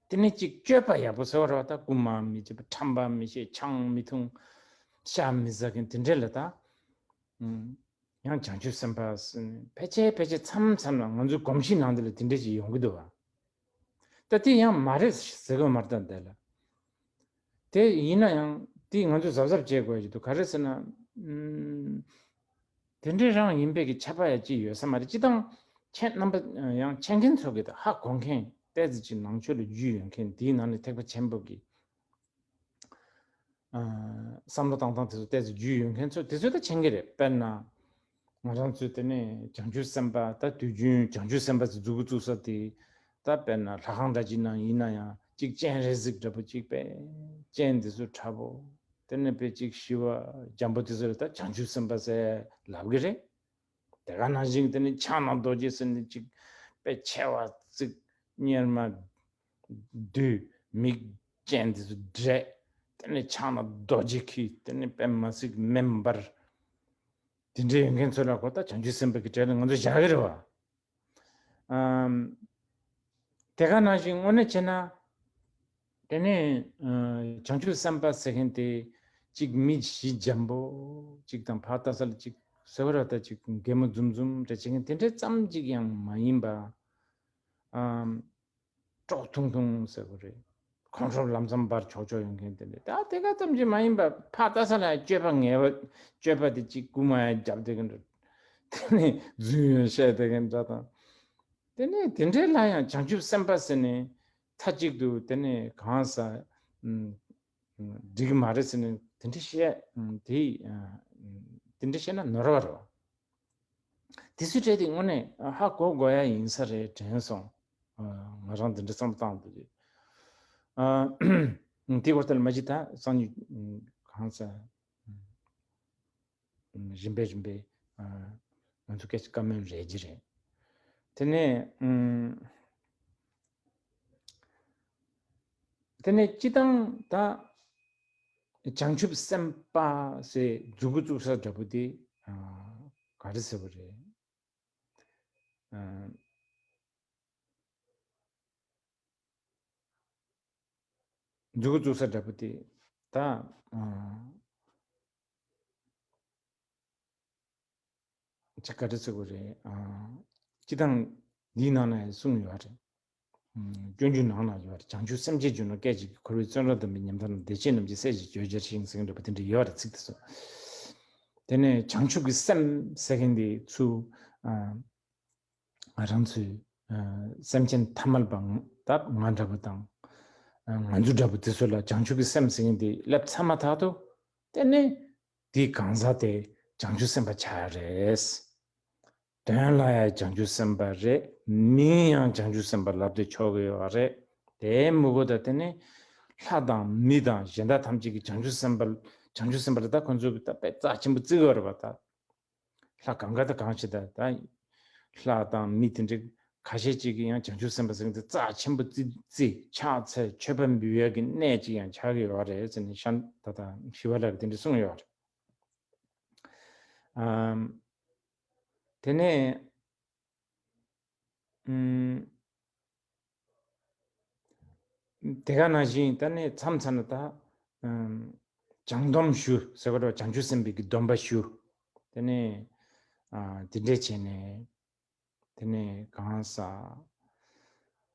དེ་ནས་ཅིག་སྤྱོད་པ་ཡག་པོ་ཟེར་བ་རེད་པ། ད་རྐུ་མ་མི་བྱེད་པ། ཁྲམ་པ་མི་བྱེད། ཆང་མི་འཐུང་། ཤ་མི་ཟ་མཁན་དེ་འདྲ་ལ་ད། ཨུམ། ཡང་བྱང་ཆུབ་སེམས་དཔའ་ཟེར་ནས་ཕལ་ཆེར་ཕལ་ཆེར་མཚམས་མཚམས་ལ་ང་ཚོའི་གོམས་གཤིས་ནང་དེ་ལ་དེ་འདྲ་ཞིག་ཡོང་གི་འདུག་བ། ད་དེ་ཡང་མ་རེད་ཟེར་གི་མ་རེད། ད་འདི་ལ། དེ་ཡིན་ན་ཡང་དེ་ང་ཚོས་གཟབ་གཟབ་བྱེད་དགོས་ཀྱི་འདུག་ག་རེ་ཟེར་ན། ཨུམ། དེ་འདྲའི་རང་ཡིན་པའི་གི་ཁྱབ་པ་ཡ་ཅི་ཡོད་ས་མ་རེད། སྤྱིར་བཏང་ཁྱེད་རྣམ་པ་ཡང་མཁྱེན་མཁན་ཚོ་གི་ད་ཧ་གོ་མཁན། ཏོག་ཙམ་ཅིག་ནང་ཆོས་ལ་རྒྱུས་ཡོད་མཁན། དེའི་ནང་ནས་ཐེག་པ་ཆེན་པོ་གི་ཨ། བསམ་བློ་བཏང་སྟངས་དེ་ཚོ་ཏོག་ཙམ་རྒྱུས་ཡོད་མཁན་ཚོ་དེ་ཚོས་ད་མཁྱེན་གི་རེད། དཔེར་ན། ང་རང་ཚོས་དེ་ནས་བྱང་ཆུབ་སེམས་དཔའ། ད་དུས་རྒྱུན་བྱང་ཆུབ་སེམས་དཔའ་ཟེར་མཛུབ་གུ་བཙུགས་ས་དེ། ད་དཔེར་ན་ལྷ་ཁང་འདྲ་ཅིག་ནང་ཡིན་ན་ཡང་ཅིག་སྤྱན་རས་གཟིགས་འདྲ་པོ་ཅིག་དཔེ་སྤྱན་དེ་ཚོ་ཁྲ་པོ། དེ་ནས་དཔེ་ཅིག་ཞི་བ་འཇམ་པོ་དེ་ཚོ་ལ་ད་བྱང་ཆུབ་སེམས་དཔའ་ཟེར་ལབ་གི་རེད། དེ་ག་ནང་བཞིན་དེ་ནས་ཕྱག་ན་རྡོ་རྗེ་ཟེར་ནས་ཅིག་དཔེ་མཆེ་བ་གཙིགས། གཉེར་མ་བསྡུས། མིག་ཅན་དེ་ཚོ་བགྲད། དེ་ནས་ཕྱག་ན་རྡོ་རྗེ་འཁྱེར། དེ་ནས་དཔེ་མ་སྲིད་མེ་འབར། དེ་འདྲའི་ཡོད་མཁན་ཚོ་ལ་གོ། ད་བྱང་ཆུབ་སེམས་དཔའ་གི་གྲས་ལ་ང་ཚོ་བཞག་གི་རེད་བ། ཨམ། དེ་ག་ནང་བཞིན་དངོས་གནས་བྱས་ན། དེ་ནས་ཨ། བྱང་ཆུབ་སེམས་དཔའ་ཟེར་མཁན་དེ་གཅིག་མི་ཞི་འཇམ་པོ་གཅིག་དང་། ཕར་ལྟ་ས་ལ་གཅིག་ཟེར་བ་ར། ད་གཅིག་གད་མོ་འཛུམ་འཛུམ་འདྲ་བྱེད་མཁན་དེ་འདྲ་ཙམ་གཅིག་ཡང་མ་ཡིན་པ། ཨམ། དཀྲོག་ཐུང་ཐུང་ཟེར་དགོས་རེད། ཁོང་ཁྲོ་ལམ་སང་འབར་ཆོག་ཆོག་ཡོང་མཁན་དེ་འདྲ། ད་དེ་ག་ཙམ་གྱིས་མ་ཡིན་པ། ཕར་ལྟ་ས་ལ་སྤྱོད་པ་ངན་པ། སྤྱོད་པ་དེ་གཅིག་རྐུ་མ་ཡང་རྒྱབ་བསྡད་མཁན་འདྲ། དེ་ནས་རྫུན་ཡང་བཤད་བསྡད་མཁན་འདྲ་དང་། དེ་ནས་དེ་འདྲའི་ལ་ཡང་བྱང་ཆུབ་སེམས་དཔའ་ཟེར་ནས་མཐའ་གཅིག་ཏུ་དེ་ནས་གང་ཟག་ཨུམ། འགྲིག་གི་མ་རེད་ཟེར་ནས་དེ་འདྲ་བཤད། ཨུམ། དེ་ཨ། དེ་འདྲ་བཤད་ན་ནོར་བ་རེད། དེ་ཚོའི་གྲས་དེ་དངོས་གནས་ཧ་གོ་དགོས་ཡ་ཡིན་ས་རེད་དྲན་སོང་། ཨ། ང་རང་འདི་འདྲ་བསམ་བློ་བཏང་འདུག་ཨ། དེ་བར་དུ་ལ་མ་གཞི་ད་སང་ཉིན་གང་ཟག་རིམ་པས་རིམ་པས་ཨ། ང་ཚོ་སྐད་ཆ་བཀའ་མོལ་རེད་ཀྱི་རེད། དེ་ནས་ཨུམ། དེ་ནས་སྤྱི་བཏང་ད་བྱང་ཆུབ་སེམས་དཔའ་ཟེར་མཛུབ་གུ་བཙུགས་ས་འདྲ་པོ་དེ་ཨ། ག་རེ་ཟེར་བ་རེད། ཨ། མཛུབ་གུ་བཙུགས་ས་འདྲ་པོ་དེ་ད་ཨ། ཅིག་ག་རེ་ཟེར་དགོས་རེད། ཨ། སྤྱི་བཏང་འདིའི་ནང་ན་ཡང་གསུངས་ཡོད་རེད། ཨ། སྤྱོད་འཇུག་ནང་ན་ཡོད་རེད། བྱང་ཆུབ་སེམས་བསྐྱེད་འཇུག་ན། སྐད་ཅིག་གིས་འཁོར་བའི་བཙོན་རར་བསྡམས་པའི་ཉམ་ཐག་རྣམས། བདེ་སྐྱིད་རྣམས་ཀྱི་སྲས་ཀྱི་བརྗོད་བྱར་ཤིང་ཟེར་མཁན་འདྲ་པོ་དེ་འདྲ་ཡོད་རེད། ཚིག་དེ་ཚོ། དེ་ནས་བྱང་ཆུབ་ཀྱི་སེམས་ཟེར་མཁན་དེ་ཚུར་ཨ། ང་རང་ཚོའི་ཨ། སེམས་ཅན་ཐ་མལ་པ་ད་ང་འདྲ་པོ་དང་། ཨ། ང་ཚོ་འདྲ་པོ་དེ་ཚོ་ལ་བྱང་ཆུབ་ཀྱི་སེམས་ཟེར་མཁན་དེ་སླེབས་ཚར་མ་ཐག་ཏུ། དེ་ནས་དེའི་གང་ཟག་དེ་བྱང་ཆུབ་སེམས་དཔའ་ཆགས་རེད། དོན་ལ་ཡང་བྱང་ཆུབ་སེམས་དཔའ་རེད། མིང་ཡང་བྱང་ཆུབ་སེམས་དཔའ་ལབ་སྟེ་ཆོག་གི་ཡོད་རེད། དེ་མི་དགོས་ད། དེ་ནས་ལྷ་དང་མི་དང་གཞན་དག་ཐམས་ཅད་ཀྱིས་བྱང་ཆུབ་སེམས་དཔའ། བྱང་ཆུབ་སེམས་དཔའ་ལ་ད་ཁོ་ཚོ་གིས་ད་དཔེ་རྩ་ཆེན་པོ་བརྩི་གི་ཡོད་རེད་པ། ད་ལྷ་གང་ག་ད་གང་ཞིག་ད་ད་ལྷ་དང་མི་དེ་འདྲ་ཁ་ཤས་ཅིག་གིས་ཡང་བྱང་ཆུབ་སེམས་དཔའ་ཟེར་མཁན་དེ་རྩ་ཆེན་པོ་བརྩི་བརྩི། ཕྱག་འཚལ་མཆོད་པ་འབུལ་ཡག་གི་གནས་ཅིག་ཡང་ཆགས་ཀྱི་ཡོད་རེད་ཟེར་ནས་ཤན་ད་ད་ཞི་བ་ལྷ་གིས་དེ་འདྲ་གསུངས་ཡོད་རེད། ཨམ། དེ་ནས་ཨམ། དེ་ག་ནང་བཞིན་ད་ནི་མཚམས་མཚམས་ན་ད་ཨམ། བྱང་སྡོམ་ཞུ་ཟེར་བ་རེད། བྱང་ཆུབ་སེམས་དཔའི་གི་སྡོམ་པ་ཞུ། དེ་ནས་ཨ། དེ་འདྲས་བྱས་ནས། དེ་ནས་གང་ཟག་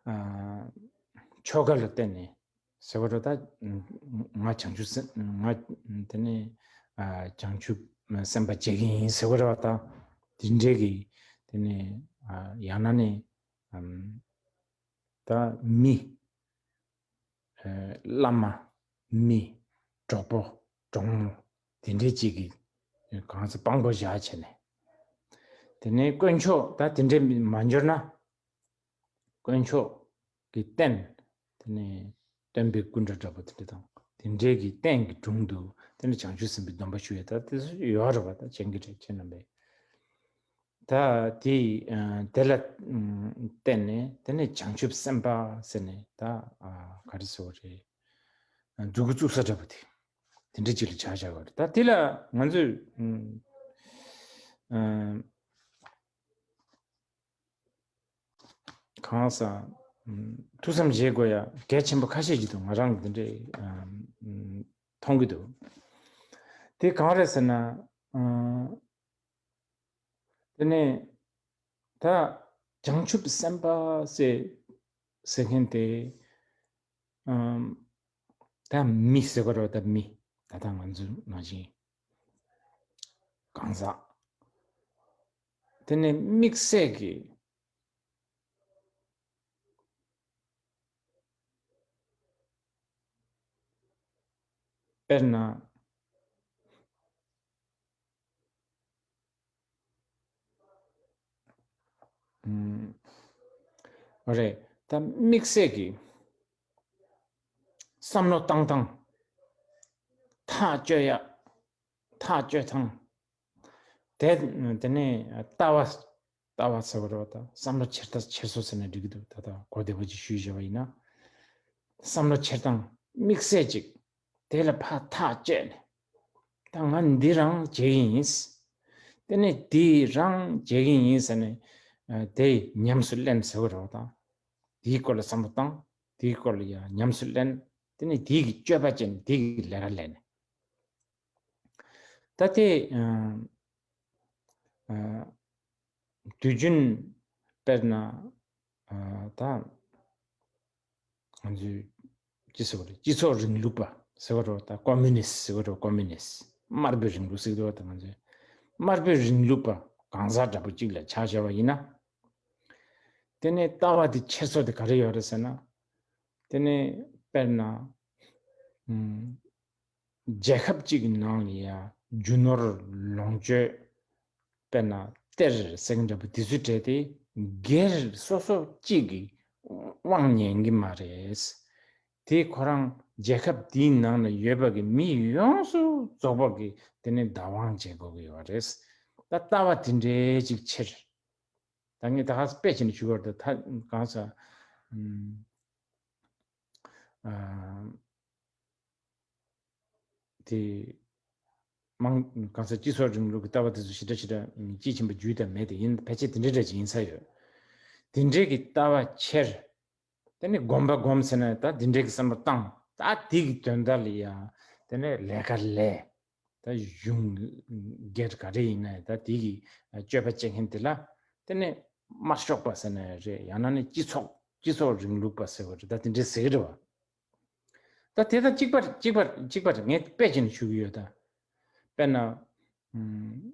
ཨ། ཆོ་ག་ལ་བརྟེན་ནས་ཟེར་བ་རེད། ད་ང་བྱང་ཆུབ་སེམས། ང་དེ་ནས་ཨ། བྱང་ཆུབ་སེམས་དཔའ་བྱེད་ཀྱི་ཡིན་ཟེར་བ་རེད་པ། ད་དེ་འདྲས་ཀྱི་དེ་ནས་ཨ། ཡང་ན་ནི་ཨམ། ད་མི་ཨ། བླ་མ། མི། གྲོགས་པོ། གྲོགས་མོ། དེ་འདྲའི་གཅིག་གིས་གང་ཟག་དཔང་པོ་བཞག་བྱས་ནས། དེ་ནས་དཀོན་མཆོག་ད་དེ་འདྲའི་མ་འབྱོར་ན། དཀོན་མཆོག་གི་རྟེན། དེ་ནས་སྟོན་པའི་སྐུ་འདྲ་འདྲ་པོ་དེ་འདྲ་དང་། དེ་འདྲའི་གི་རྟེན་གྱི་དྲུང་དུ་དེ་ནས་བྱང་ཆུབ་སེམས་དཔའི་སྡོམ་པ་ཞུ་ཡས་ད་དེ་ཚོ་ཡོད་རེད་པ། ད་བྱེད་ཀྱི་རེད་ཁྱེད་རྣམ་པས། ད་དེ་ཨ་དེ་ལ་ཨ་བརྟེན་ནས་དེ་ནས་བྱང་ཆུབ་སེམས་དཔའ་ཟེར་ནས་ད་ཨ་ག་རེ་ཟེར་བ་རེད། ཨ་མཛུབ་གུ་བཙུགས་ས་འདྲ་པོ་དེ། དེ་འདྲ་ཅིག་ལ་ཆ་བཞག་པ་རེད། ད་དེ་ལ་ང་ཚོས་ཨ་ཨ་གང་ཟག་ཨ་ཐུགས་བསམ་བཞེས་དགོས་ཡ་གལ་ཆེན་པོ་ཁ་ཤས་ཅིག་འདུག་ང་རང་གི་འདི་འདྲའི་ཨ་ཨ་མཐོང་གི་འདུག་དེ་གང་རེད་ཟེར་ན། ཨ། དེ་ནས་ད་བྱང་ཆུབ་སེམས་དཔའ་ཟེར་ཟེར་མཁན་དེ་ཨམ་ད་མི་ཟེར་བ་རེད། ད་མི་ད་ལྟ་ང་ཚོ་ནང་བཞིན་གང་ཟག་དེ་ནས་དམིགས་བསལ་གྱི་དཔེར་ན། ཨུམ། རེད། ད་དམིགས་བསལ་གྱི་བསམ་བློ་བཏང་སྟངས། ཐག་གཅོད་ཡ། ཐག་གཅོད་སྟངས། དེ་དེ་ནས་ལྟ་བ། ལྟ་བ་ཟེར་བ་རེད་པ། ད་བསམ་བློ་འཁྱེར་སྟངས་འཁྱེར་སོ་ཟེར་ན་འགྲིག་གི་འདུག་ད་ལྟ་གོ་བདེ་པོ་ཅིག་ཞུས་བཞག་པ་ཡིན་ན། བསམ་བློ་འཁྱེར་སྟངས་དམིགས་བསལ་ཅིག་དེ་ལ་ཕར་ཐག་བཅད་ནས། ད་ང་འདི་རང་བྱེད་ཀྱི་ཡིན། དེ་ནས་དེ་རང་བྱེད་ཀྱི་ཡིན་ཟེར་ནས་ཨ་དེ་ཉམས་སུ་ལེན་ཟེར་བ་རེད་པ། ད་དེའི་སྐོར་ལ་བསམ་བློ་བཏང་། དེའི་སྐོར་ལ་ཡང་ཉམས་སུ་ལེན། དེ་ནས་དེའི་གི་སྤྱོད་པ་བྱས་ནས་དེའི་གི་ལས་ཀ་ལས་ནས། ད་དེ་ཨ་ཨ་དུས་རྒྱུན་དཔེར་ན་ཨ་ད་ང་ཚོས་ཅི་ཟེར་བ་རེད། སྤྱི་ཚོགས་རིང་ལུགས་པ་ཟེར་བ་རེད་པ། ད་ཀོ་མུ་ནིསི་ཟེར་བ་རེད་པ། ཀོ་མུ་ནིསི། དམར་པོའི་རིང་ལུགས་ཟེར་གྱི་འདུག་པ། ད་ང་ཚོས་དམར་པོའི་རིང་ལུགས་པ་གང་ཟག་འདྲ་པོ་གཅིག་ལ་ཆ་བཞག་པ་ཡིན་ན། དེ་ནས་ལྟ་བ་དེ་འཁྱེར་སོ་དེ་ག་རེ་ཡོད་རེད་ཟེར་ན། དེ་ནས་དཔེར་ན་ཨུམ། རྒྱལ་ཁབ་གཅིག་གི་ནང་ལ་ཡང་རྒྱུ་ནོར་ལོངས་སྤྱོད། དཔེར་ན་གཏེར་ཟེར་མཁན་འདྲ་པོ་དེ་ཚོའི་གྲས་དེ་སྒེར་སོ་སོ་གཅིག་གིས་དབང་ཉན་གྱི་མ་རེད། དེ་ཁོ་རང་རྒྱལ་ཁབ་དེའི་ནང་ན་ཡོད་པ་གི་མི་ཡོངས་སུ་རྫོགས་པ་གིས་དེ་ནས་བདག་དབང་བྱེད་དགོས་ཀྱི་ཡོད་རེད། ད་ལྟ་བ་དེ་འདྲའི་ཅིག་འཁྱེར། ད་ངས་ད་ག་ས་དཔེ་བྱས་ནས་ཞུ་བར་དུ་ད་གང་ས་ཨ། དེ་མང་གང་ས་སྤྱི་ཚོགས་རིང་ལུགས་ཀྱི་ལྟ་བ་དེ་ཚོ་ཞེ་དྲག་ཞེ་དྲག་དཔྱིས་ཕྱིན་པ་རྒྱུས་དང་མེད་དེ་ཡིན། ཕལ་ཆེར་དེ་འདྲའི་འདྲ་ཅིག་ཡིན་ས་ཡོད། དེ་འདྲའི་གི་ལྟ་བ་འཁྱེར། དེ་ནས་སྒོམ་པ་སྒོམ་ཟེར་ན་ད་དེ་འདྲའི་གི་བསམ་བློ་བཏང་། ད་དེ་གི་དོན་དག་ལ་ཡ་དེ་ནས་ལས་ཀ་ལས། ད་གཞུང་སྒེར་ག་རེ་ཡིན་ན་ད་དེ་གི་སྤྱོད་པ་བྱེད་མཁན་དེ་ལ་དེ་ནས་དམར་ཤོག་པ་ཟེར་ན་རེད། ཡང་ན་ནི་སྤྱི་ཚོགས་སྤྱི་ཚོགས་རིང་ལུགས་པ་ཟེར་བ་རེད། ད་དེ་འདྲའི་ཟེར་གི་རེད་བ། ད་དེ་དང་གཅིག་པ་གཅིག་པ་གཅིག་པ་རེད། ངས་དཔེ་བྱས་ནས་ཞུ་གི་ཡོད། ད་དཔེར་ན་ཨུམ།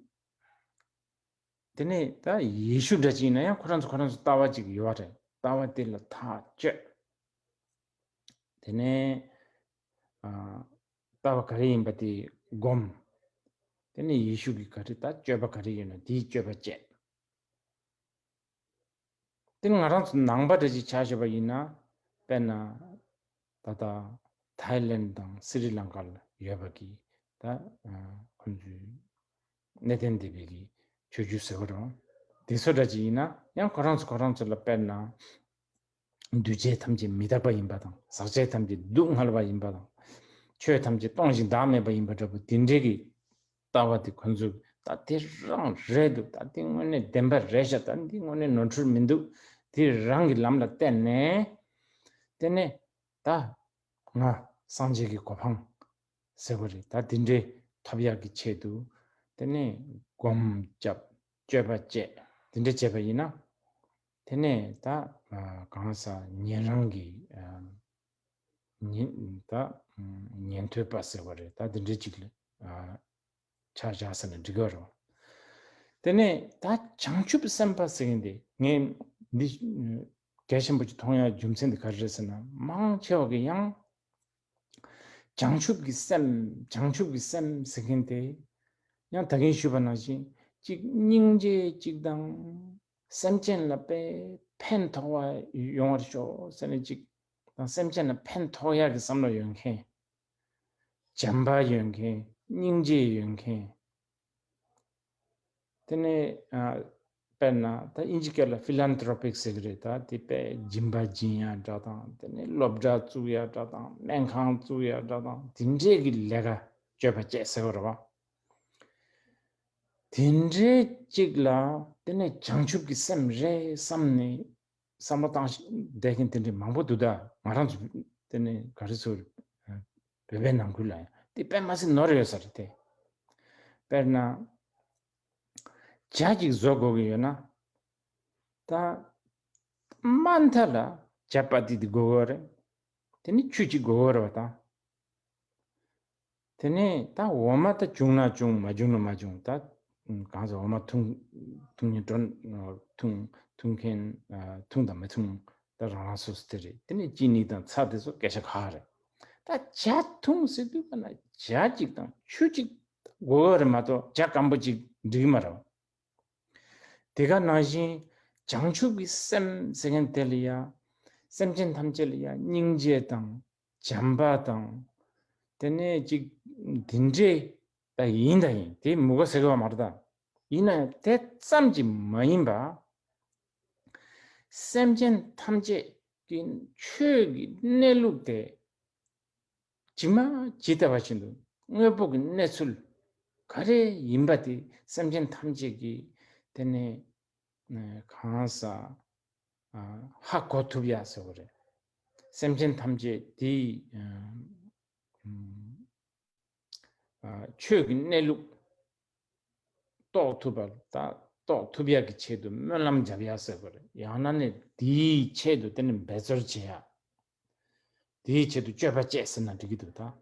དེ་ནས་ད་ཡེ་ཤུ་འདྲ་ཅིག་ཡིན་ན་ཡང་ཁོ་རང་ཚོ་ཁོ་རང་ཚོ་ལྟ་བ་ཅིག་ཡོད་པ་རེད། ལྟ་བ་དེ་ལ་ཐག་གཅོད། དེ་ནས་ཨ་ལྟ་བ་ག་རེ་ཡིན་པ་དེ་སྒོམ། དེ་ནས་ཡེ་ཤུ་གི་ག་རེ་ད་སྤྱོད་པ་ག་རེ་ཡོད་ན་དེའི་སྤྱོད་པ་བྱེད། དེ་ང་རང་ཚོ་ནང་པ་འདྲ་ཅིག་ཆ་བཞག་པ་ཡིན་ན། དཔེར་ན་ད་ལྟ་ཐའི་ལེན་དང་སི་རི་ལང་ཀ་ལ་ཡོད་པ་གི་ད་ཁོང་ཚོའི་གནས་བརྟན་སྡེ་པའི་གི་ཆོས་བརྒྱུད་ཟེར་བ་རེད། དེ་ཚོ་འདྲ་ཅིག་ཡིན་ན་ཡང་ཁོ་རང་ཚོ་ཁོ་རང་ཚོ་ལ་དཔེར་ན་འདུས་བྱས་ཐམས་ཅད་མི་རྟག་པ་ཡིན་པ་དང་། ཟག་བཅས་ཐམས་ཅད་སྡུག་བསྔལ་བ་ཡིན་པ་དང་། ཆོས་ཐམས་ཅད་སྟོང་ཞིང་བདག་མེད་པ་ཡིན་པ་འདྲ་པོ་དེ་འདྲའི་གི་ལྟ་བ་དེ་ཁོ་ཚོས་ད་དེ་རང་རེད་འདུག་ད་དེ་དངོས་གནས་བདེན་པ་རེད་ཤག་ད་འདི་དངོས་གནས་ནོར་འཁྲུལ་མི་འདུག་དེ་རང་གི་ལམ་ལ་བསྟན་ནས། དེ་ནས་ད་ང་སངས་རྒྱས་ཀྱི་གོ་འཕང་ཟེར་བ་རེད། ད་དེ་འདྲའི་ཐོབ་ཡག་གི་ཆེད་དུ་དེ་ནས་སྒོམ་རྒྱབ། སྤྱོད་པ་བྱས། དེ་འདྲ་བྱས་པ་ཡིན་ན། དེ་ནས་ད་གང་ཟག་ཉན་རང་གི་ཉན་ད་ཉན་ཐོས་པ་ཟེར་བ་རེད། ད་དེ་འདྲའི་ཅིག་ལ་ཆ་བཞག་ཟེར་ན་འགྲིག་གི་རེད། དེ་ནས་ད་བྱང་ཆུབ་སེམས་དཔའ་ཟེར་མཁན་དེ་ངས་འདི་གལ་ཆེན་པོ་ཅིག་མཐོང་ཡག་རྒྱུ་མཚན་དེ་ག་རེ་རེད་ཟེར་ན། མང་ཆེ་བ་གི་ཡང་ བྱང་ཆུབ་ཀྱི་སེམས། བྱང་ཆུབ་ཀྱི་སེམས་ཟེར་མཁན་དེ། ཡང་ད་གིན་ཞུས་པ་ནང་བཞིན་གཅིག་སྙིང་རྗེ་གཅིག་དང་། སེམས་ཅན་ལ་དཔེ་ཕན་ཐོགས་པ་ཡོང་བར་ཤོག་ཟེར་ནས་གཅིག་དང་། སེམས་ཅན་ལ་ཕན་ཐོགས་ཡག་གི་བསམ་བློ་ཡོད་མཁན། བྱམས་པ་ཡོད་མཁན། སྙིང་རྗེ་ཡོད་མཁན། དེ་ནས་ཨ། དཔེར་ན་ད་དབྱིན་ཇི་སྐད་ལ་ཕི་ལན་ཐྲོ་པིག་ཟེར་གི་རེད། ད་དེ་དཔེ་སྦྱིན་པ་སྦྱིན་ཡ་འདྲ་དང་། དེ་ནས་སློབ་གྲྭ་བཙུགས་ཡ་འདྲ་དང་། སྨན་ཁང་བཙུགས་ཡ་འདྲ་དང་། དེ་འདྲས་ཀྱི་ལས་ཀ་སྤྱོད་པ་བྱས་ཟེར་བ་རེད་བ། དེ་འདྲས་གཅིག་ལ་དེ་ནས་བྱང་ཆུབ་ཀྱི་སེམས་རེད་བསམ་ནས། བསམ་བློ་བཏང་བསྡད་མཁན་དེ་འདྲའི་མང་པོ་འདུག་ད་ང་རང་ཚོ་དེ་ནས་ག་རེ་ཟེར། བོད་པའི་ནང་ཁུལ་ལ་ཡང་དེ་དཔེ་མ་སྲིད་ནོར་ཡོད་ས་རེད་དེ། དཔེར་ན། ཇ་གཅིག་བཟོ་དགོས་ཀྱི་ཡོད་ན། ད། མ་མཐའ་ལ་ཇ་པ་ཏི་དེ་དགོས་ཀྱི་རེད། དེ་ནས་ཆུ་གཅིག་དགོས་ཀྱི་རེད་བ་ད། དེ་ནས་ད་འོ་མ་ད་བྱུང་ན་བྱུང་། མ་བྱུང་ན་མ་བྱུང་། ད་གང་ཟེར། འོ་མ་འཐུང་འཐུང་མཁན་འགྲོ། འཐུང་འཐུང་མཁན་ཨ། འཐུང་དང་མི་འཐུང་ད་རང་རང་སོ་སོ་དེ་རེད། དེ་ནས་ཅི་ནི་དང་ཚྭ་དེ་ཚོ་སྐད་ཆ་ཁག་རེད། ད་ཇ་འཐུང་ཟེར་དུས་ག་ན་ཇ་གཅིག་དང་ཆུ་གཅིག་དགོས་རེད་མ་གཏོགས་ཇ་སྐམ་པོ་གཅིག་འགྲིག་གི་མ་རེད། དེ་ག་ནང་བཞིན་བྱང་ཆུབ་ཀྱི་སེམས་ཟེར་མཁན་དེ་ལ་ཡ། སེམས་ཅན་ཐམས་ཅད་ལ་ཡ་སྙིང་རྗེ་དང་། བྱམས་པ་དང་། དེ་ནས་ཅིག་འདི་འདྲས་ད་ཡིན་ད་ཡིན། དེ་མི་དགོས་ཟེར་གི་བ་མ་རེད་ད། ཡིན་ན་ཡང་དེ་ཙམ་གྱིས་མ་ཡིན་པ། སེམས་ཅན་ཐམས་ཅད་ཀྱི་ཆོས་ཀྱི་གནས་ལུགས་དེ་ཇི་མ་ཇི་ལྟ་བ་བཞིན་དུ་དངོས་པོ་གི་གནས་ཚུལ་ག་རེ་ཡིན་པ་དེ་སེམས་ཅན་ཐམས་ཅད་ཀྱིས་དེ་ནས་གང་ཟག་ཧ་གོ་ཐུབ་ཡ་ཟེར་བ་རེད། སེམས་ཅན་ཐམས་ཅད་དེའི་ཆོས་ཀྱི་གནས་ལུགས་རྟོགས་ཐུབ་པ་དང་རྟོགས་ཐུབ་ཡག་གི་ཆེད་དུ་སྨོན་ལམ་བརྒྱབ་ཡག་ཟེར་བ་རེད། ཡང་ན་ནི་དེའི་ཆེད་དུ་དེ་ནི་འབད་རྩོལ་བྱེད་ཡག་དེའི་ཆེད་དུ་སྤྱོད་པ་བྱས་ཟེར་ན་འགྲིག་གི་འདུག་ད།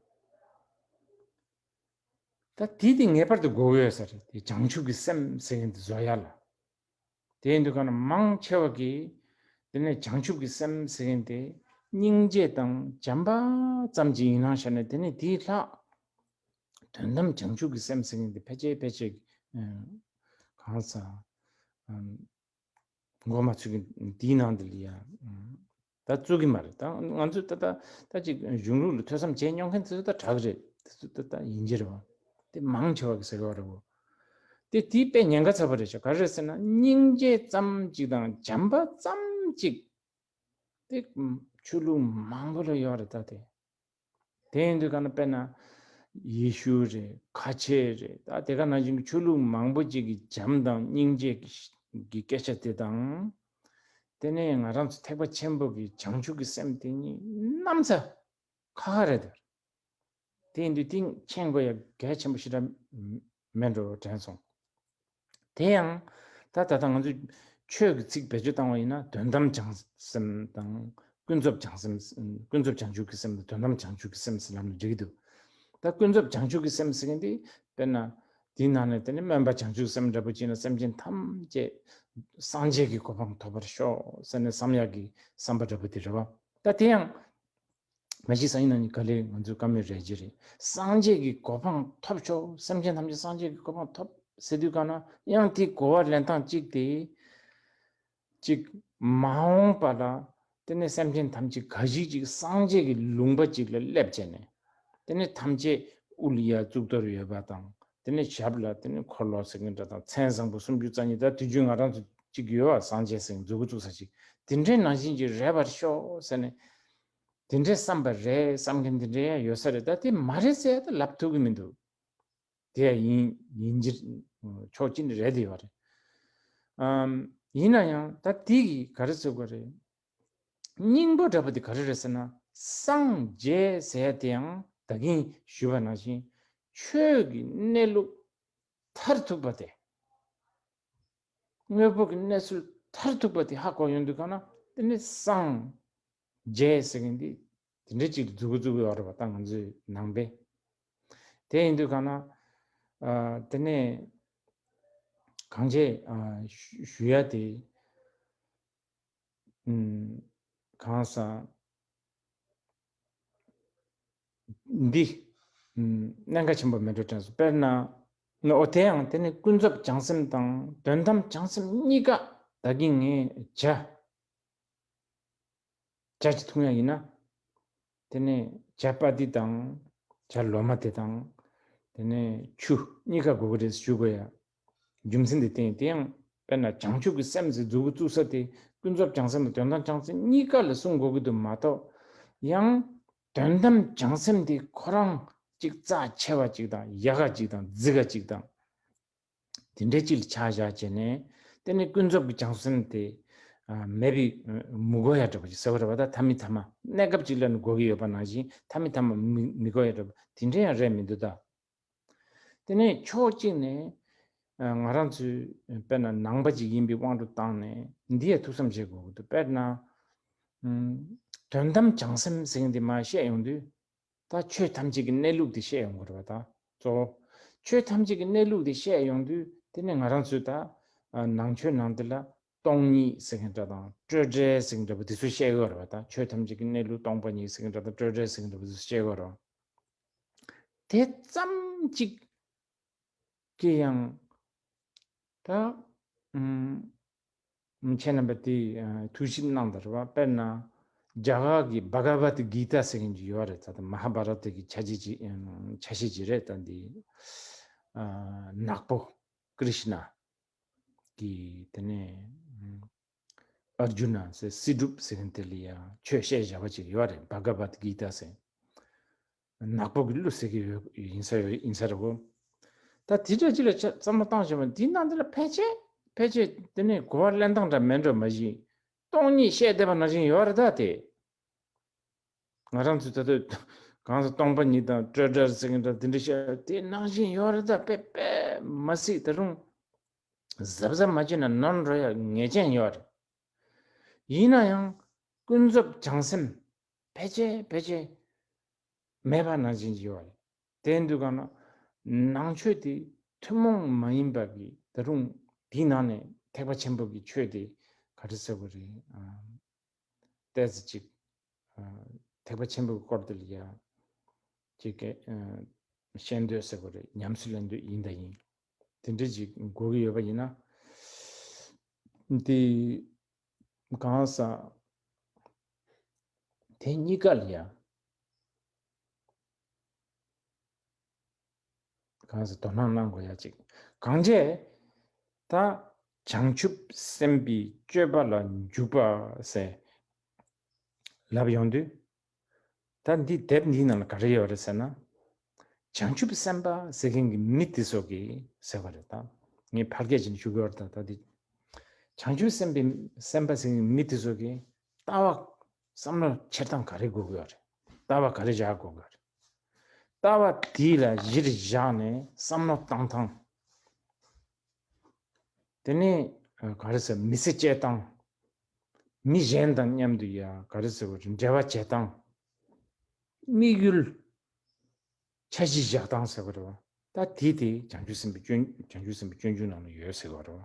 ད་དེ་དེ་ངེས་པར་དུ་དགོས་ཀྱི་ཡོད་ས་རེད། དེ་བྱང་ཆུབ་ཀྱི་སེམས་ཟེར་མཁན་དེ་བཟོ་ཡག་ལ། དེ་ཡིན་དུས་ག་ན་མང་ཆེ་བ་གིས་དེ་ནས་བྱང་ཆུབ་ཀྱི་སེམས་ཟེར་མཁན་དེ་སྙིང་རྗེ་དང་བྱམས་པ་ཙམ་གྱི་ཡིན་ནང་བཞག་ནས། དེ་ནས་དེའི་ལྷག་དོན་དམ་བྱང་ཆུབ་ཀྱི་སེམས་ཟེར་མཁན་དེ་ཕལ་ཆེར་ཕལ་ཆེར་གང་ཟག་མགོ་མ་ཚོས་ཀྱི་འདིའི་ནང་དུ་ལ་ཡ། ད་བཙུགས་ཀྱི་མ་རེད། ད་ང་ཚོས་ད་ད་ད་ཅིག་གཞུང་ལུགས་ལ་ཐོས་བསམ་བྱས་མྱོང་མཁན་དེ་ཚོ་ད་དྲག་རེད། དེ་ཚོ་ད་ད་ཡིན་གྱི་རེད་བ། དེ་མང་ཆེ་བ་གི་ཟེར་གི་བ་རེད་བོ། དེ་དེའི་དཔེ་ཉེན་ཁ་ཚ་པོ་རེད་ཤག་ག་རེ་རེད་ཟེར་ན། སྙིང་རྗེ་ཙམ་ཅིག་དང་བྱམས་པ་ཙམ་ཅིག་དེ་ཆོས་ལུགས་མང་པོ་ལ་ཡོད་རེད་ད་དེ། དེ་ཡིན་དུས་ག་ན་དཔེར་ན་ཡེ་ཤུ་རེད། ཁ་ཆེ་རེད། ད་དེ་ག་ནང་བཞིན་གྱི་ཆོས་ལུགས་མང་པོ་ཅིག་གི་བྱམས་དང་སྙིང་རྗེ་གི་གི་སྐད་ཆ་དེ་དང་། དེ་ནས་ང་རང་ཚོ་ཐེག་པ་ཆེན་པོ་གི་བྱང་ཆུབ་ཀྱི་སེམས་དེ་གཉིས་གནམ་ས་ཁ་ཁ་རེད་དེ། དེ་ཡིན་དུས་དེ་མཁྱེན་དགོས་ཡ་གལ་ཆེན་པོ་ཞེ་དྲག་མེད་འགྲོ་དྲན་སོང་། དེ་ཡང་ད་ད་ལྟ་ང་ཚོས་ཆོས་ཀྱི་ཚིག་བེད་སྤྱོད་བཏང་བ་ཡིན་ན། དོན་དམ་བྱང་སེམས་དང་ཀུན་རྫོབ་བྱང་སེམས། ཀུན་རྫོབ་བྱང་ཆུབ་ཀྱི་སེམས་དང་དོན་དམ་བྱང་ཆུབ་ཀྱི་སེམས་ཟེར་ལབ་ན་འགྲིག་གི་འདུག་ད་ཀུན་རྫོབ་བྱང་ཆུབ་ཀྱི་སེམས་ཟེར་མཁན་དེ་དཔེར་ན་དེའི་ནང་ནས་དེ་ནི་སྨོན་པ་བྱང་ཆུབ་སེམས་འདྲ་པོ་བྱས་ན། སེམས་ཅན་ཐམས་ཅད་སངས་རྒྱས་ཀྱི་གོ་འཕང་ཐོབ་པར་ཤོག་ཟེར་ནས་བསམ་ཡག་གི་བསམ་པ་འདྲ་པོ་དེ་རེད་བ། ད་དེ་ཡང་མ་གཞི་སང་ཉིན་ནང་ཉིན་ག་ལེ་ང་ཚོའི་བཀའ་མོལ་རེད་ཀྱི་རེད། སངས་རྒྱས་ཀྱི་གོ་འཕང་ཐོབ་ཆོག་སེམས་ཅན་ཐམས་ཅད་སངས་རྒྱས་ཀྱི་གོ་འཕང་ཐོབ་ཟེར་དུས་ག་ན་ཡང་དེའི་གོ་བ་ལེན་སྟངས་གཅིག་དེ། གཅིག་མ་འོངས་པ་ལ་དེ་ནས་སེམས་ཅན་ཐམས་ཅད་ག་ཞིག་ཅིག་སངས་རྒྱས་ཀྱི་ལུང་པ་ཅིག་ལ་སླེབས་བྱས་ནས། དེ་ནས་ཐམས་ཅད་དབུ་ལ་ཡ་གཙུག་ཏོར་ཡོད་པ་དང་། དེ་ནས་ཞབས་ལ་དེ་ནས་འཁོར་ལོ་ཟེར་མཁན་འདྲ་དང་། མཚན་བཟང་པོ་སུམ་ཅུ་རྩ་གཉིས། ད་དུས་རྒྱུན་ང་རང་ཚོ་གཅིག་ཡོད་པ། སངས་རྒྱས་ཟེར་མཁན་མཛུབ་གུ་བཙུགས་ས་ཅིག་དེ་འདྲའི་ནང་བཞིན་གྱི་རེད་པར་ཤོག་ཟེར་ནས། དེ་འདྲའི་བསམ་པ་རེད། བསམ་མཁན་དེ་འདྲའི་ཡང་ཡོད་ས་རེད། ད་དེ་མ་རེད་ཟེར་ཡ་ད་ལབ་ཐུབ་ཀྱི་མི་འདུག་དེ་ཡང་ཡིན་ཡིན་གྱི་ཆོག་གི་རེད་དེ་ཡོད་རེད། ཨམ། ཡིན་ན་ཡང་ད་དེ་གི་ག་རེ་ཟེར་དགོས་རེད། སྙིང་པོ་འདྲ་པོ་དེ་ག་རེ་རེད་ཟེར་ན། སངས་རྒྱས་ཟེར་ཡ་དེ་ཡང་ད་གིན་ཞུས་པ་ནང་བཞིན་ཆོས་ཀྱི་གནས་ལུགས་མཐར་ཐུག་པ་དེ། དངོས་པོ་གི་གནས་ཚུལ་མཐར་ཐུག་པ་དེ་ཧ་གོ་ཡོང་དུས་ག་ན་དེ་ནི་སངས་རྒྱས་ཟེར་མཁན་དེ་དེ་འདྲ་ཅིག་མཛུབ་གུ་བཙུགས་ཡོད་རེད་པ། ད་ང་ཚོའི་ནང་པའི། དེ་ཡིན་དུས་ག་ན་ཨ། དེ་ནས་གང་བྱས་ཨ། ཞུ་ཞུ་ཡ་དེ། ཨུམ། གང་ཟག་འདི་གནད་འགག་ཆེན་པོ་མེད་འགྲོ་དྲན་སོང་། དཔེར་ན་ནི་འོ་དེ་ཡང་དེ་ནི་ཀུན་རྫོབ་བྱང་སེམས་དང་དོན་དམ་བྱང་སེམས་གཉིས་ཀ་ད་གིན་ངས་བྱ་བྱ་ཅིག་འཐུང་ཡ་ཡིན་ན། དེ་ནས་བྱ་པ་ཏི་དང་བྱ་ལོ་མ་དེ་དང་། དེ་ནས་ཆུ་གཉིས་ཀ་དགོས་ཀྱི་རེད་ཞུ་དགོས་ཡ། རྒྱུ་མཚན་དེ་བསྟན་དེ་ཡང་དཔེར་ན་བྱང་ཆུབ་ཀྱི་སེམས་ཟེར་མཛུབ་གུ་བཙུགས་ས་དེ་ཀུན་རྫོབ་བྱང་སེམས་དང་དོན་དམ་བྱང་སེམས་གཉིས་ཀ་ལ་གསུང་དགོས་ཀྱི་འདུག་མ་གཏོགས། ཡང་དོན་དམ་བྱང་སེམས་དེ་ཁོ་རང་གཅིག་རྩ་ཆེ་བ་གཅིག་དང་ཡག་ག་གཅིག་དང་རྫིག་ག་གཅིག་དང་། དེ་འདྲའི་ཅིག་ལ་ཆ་བཞག་བྱས་ནས། དེ་ནི་ཀུན་རྫོབ་ཀྱི་བྱང་སེམས་དེ་ཨ་མེད་པའི་མི་དགོས་ཡ་འདྲ་པོ་ཅིག་ཟེར་བ་རེད་པ། ད་མཐའ་མི་མཐའ་མ་གནས་སྐབས་ཅིག་ལ་ནི་དགོས་ཀྱི་ཡོད་པ་ནང་བཞིན་མཐའ་མི་མཐའ་མ་མི་མི་དགོས་ཡ་འདྲ་པོ་དེ་འདྲ་ཡང་རེད་མི་འདུག་ད། དེ་ནས་ཕྱོགས་གཅིག་ནས་ཨ་ང་རང་ཚོའི་དཔེར་ན་ནང་པ་ཅིག་ཡིན་པའི་དབང་དུ་བཏང་ནས་འདི་ཡ་ཐུགས་བསམ་བཞེས་དགོས་ཀྱི་འདུག་དཔེར་ན་ཨམ་དོན་དམ་བྱང་སེམས་ཟེར་མཁན་འདི་མར་བཤད་ཡོང་དུས། ད་ཆོས་ཐམས་ཅད་ཀྱི་གནས་ལུགས་དེ་བཤད་ཡོང་གི་རེད་པ། ད་གཙོ་བོ་ཆོས་ཐམས་ཅད་ཀྱི་གནས་ལུགས་དེ་བཤད་ཡོང་དུས་དེ་ནི་ང་རང་ཚོས་ད་ཨ་ནང་ཆོས་ནང་དེ་ལ་སྟོང་ཉིད་ཟེར་མཁན་འདྲ་དང་སྤྲོས་བྲལ་ཟེར་མཁན་འདྲ་པོ་དེ་ཚོ་བཤད་ཀྱི་ཡོད་རེད་པ། ད་ཆོས་ཐམས་ཅད་ཀྱི་གནས་ལུགས་སྟོང་པ་ཉིད་ཟེར་མཁན་འདྲ་དང་སྤྲོས་བྲལ་ཟེར་མཁན་འདྲ་པོ་དེ་ཚོ་བཤད་ཀྱི་ཡོད་རེད་པ། དེ་ཙམ་གཅིག་གིས་ཡང་ད་ཨུམ། ཁྱེད་རྣམ་པ་དེ་ཨ་ཐུགས་ཞིབ་གནང་དང་རེད་པ། དཔེར་ན་རྒྱ་གར་གྱི་བྷ་ག་བད་གི་ཏཱ་ཟེར་མཁན་ཅིག་ཡོད་རེད། ད་ལྟ་མ་ཧཱ་བྷ་ར་ཏ་གི་ཆ་ཤས་ཅིག་ཨ་ཆ་ཤས་ཅིག་རེད། ད་འདི་ཨ་ནག་པོ་ཀྲིཤ་ན་གི་དེ་ནས་ཨ་རྒྱུ་ན་ཟེར་སྲིད་སྒྲུབ་ཟེར་མཁན་དེ་ལ་ཡང་ཆོས་བཤད་བཞག་པ་ཅིག་ཡོད་རེད། བྷ་ག་བད་གི་ཏཱ་ཟེར། ནག་པོ་གི་གླུ་ཟེར་གི་ཡོད་ཡིན་ས་ཡོད་ཡིན་ས་རེད་གོ། ད་དེ་འདྲ་ཅིག་ལ་ཆ་བསམ་བློ་བཏང་བྱས་པ་འདི་ནང་འདི་ལ་ཕལ་ཆེར་ཕལ་ཆེར་དེ་ནས་གོ་བ་ལེན་སྟངས་འདྲ་མེད་འགྲོ་མ་གཞི། སྟོང་ཉིད་བཤད་བསྡད་པ་ནང་བཞིན་ཡོད་རེད་ད་དེ། ང་རང་ཚོས་ད་ལྟ་གང་ཟེར་སྟོང་པ་ཉིད་དང་སྤྲོས་བྲལ་ཟེར་གི་འདྲ་དེ་འདྲ་བཤད་དེ་ནང་བཞིན་ཡོད་རེད་ད། དཔེ་དཔེ་མ་སྲིད་ད་རུང་གཟབ་གཟབ་མ་བྱས་ན་ནོར་འགྲོ་ཡ་ངེས་ཅན་ཡོད་རེད། ཡིན་ན་ཡང་ཀུན་རྫོབ་བྱང་སེམས་ཕལ་ཆེར་ཕལ་ཆེར་མེད་པ་ནང་བཞིན་ཡོད་རེད། དེ་འདུག་ག་ན་ནང་ཆོས་དེ་ཐུན་མོང་མ་ཡིན་པ་གི་ད་རུང་དེའི་ནང་ནས་ཐེག་པ་ཆེན་པོ་གི་ཆོས་དེ་ག་རེ་ཟེར་དགོས་རེད། ཨ་ཏོག་ཙམ་ཅིག་ཨ་ཐེག་པ་ཆེན་པོའི་སྐོར་དེ་ལ་ཡ་ཅིག་གི་ཨ་ཤེས་འདོད་ཟེར་དགོས་རེད། ཉམས་སུ་ལེན་འདོད་ཡིན་ད་ཡིན། དེ་འདྲ་ཅིག་དགོས་ཀྱི་ཡོད་པ་ཡིན་ན། དེ་གང་ཟག་དེ་གཉིས་ཀ་ལ་ཡ་གང་ཟག་དོ་སྣང་གནང་དགོས་ཡ་ཅིག་གང་བྱས་ད་བྱང་ཆུབ་སེམས་དཔའི་སྤྱོད་པ་ལ་འཇུག་པ་ཟེར་ལབ་ཡོང་དུས། ད་འདི་དེབ་འདིའི་ནང་ལ་ག་རེ་ཡོད་རེད་ཟེར་ན། བྱང་ཆུབ་སེམས་དཔའ་ཟེར་མཁན་གྱི་མི་དེ་ཚོ་གིས་ཟེར་བ་རེད་ད། ངས་ཕལ་སྐད་ཅིག་ཞུ་གི་ཡོད་རེད་ད། ད་འདི་བྱང་ཆུབ་སེམས་དཔའི་སེམས་དཔའ་ཟེར་མཁན་གྱི་མི་དེ་ཚོ་གིས་ལྟ་བ་བསམ་བློ་འཁྱེར་སྟངས་ག་རེ་དགོས་ཀྱི་ཡོད་རེད། ལྟ་བ་ག་རེ་བཞག་དགོས་ཀྱི་ཡོད་རེད། ལྟ་བ་དེ་ལ་གཞིར་བཞག་ནས་བསམ་བློ་བཏང་སྟངས། དེ་ནས་ག་རེ་ཟེར་མི་ཚེ་སྐྱེལ་སྟངས། མི་གཞན་དང་མཉམ་དུ་ཡ་ག་རེ་ཟེར་བ་རེད་འབྲེལ་བ་བྱེད་སྟངས། དམིགས་ཡུལ། འཆར་གཞི་བཞག་སྟངས་ཟེར་བ་རེད་བ། ད་དེ་དེ་བྱང་ཆུབ་སེམས་དཔའི་སྤྱོད་བྱང་ཆུབ་སེམས་དཔའི་སྤྱོད་འཇུག་ནང་ལ་ཡོད་ཟེར་བ་རེད་བ།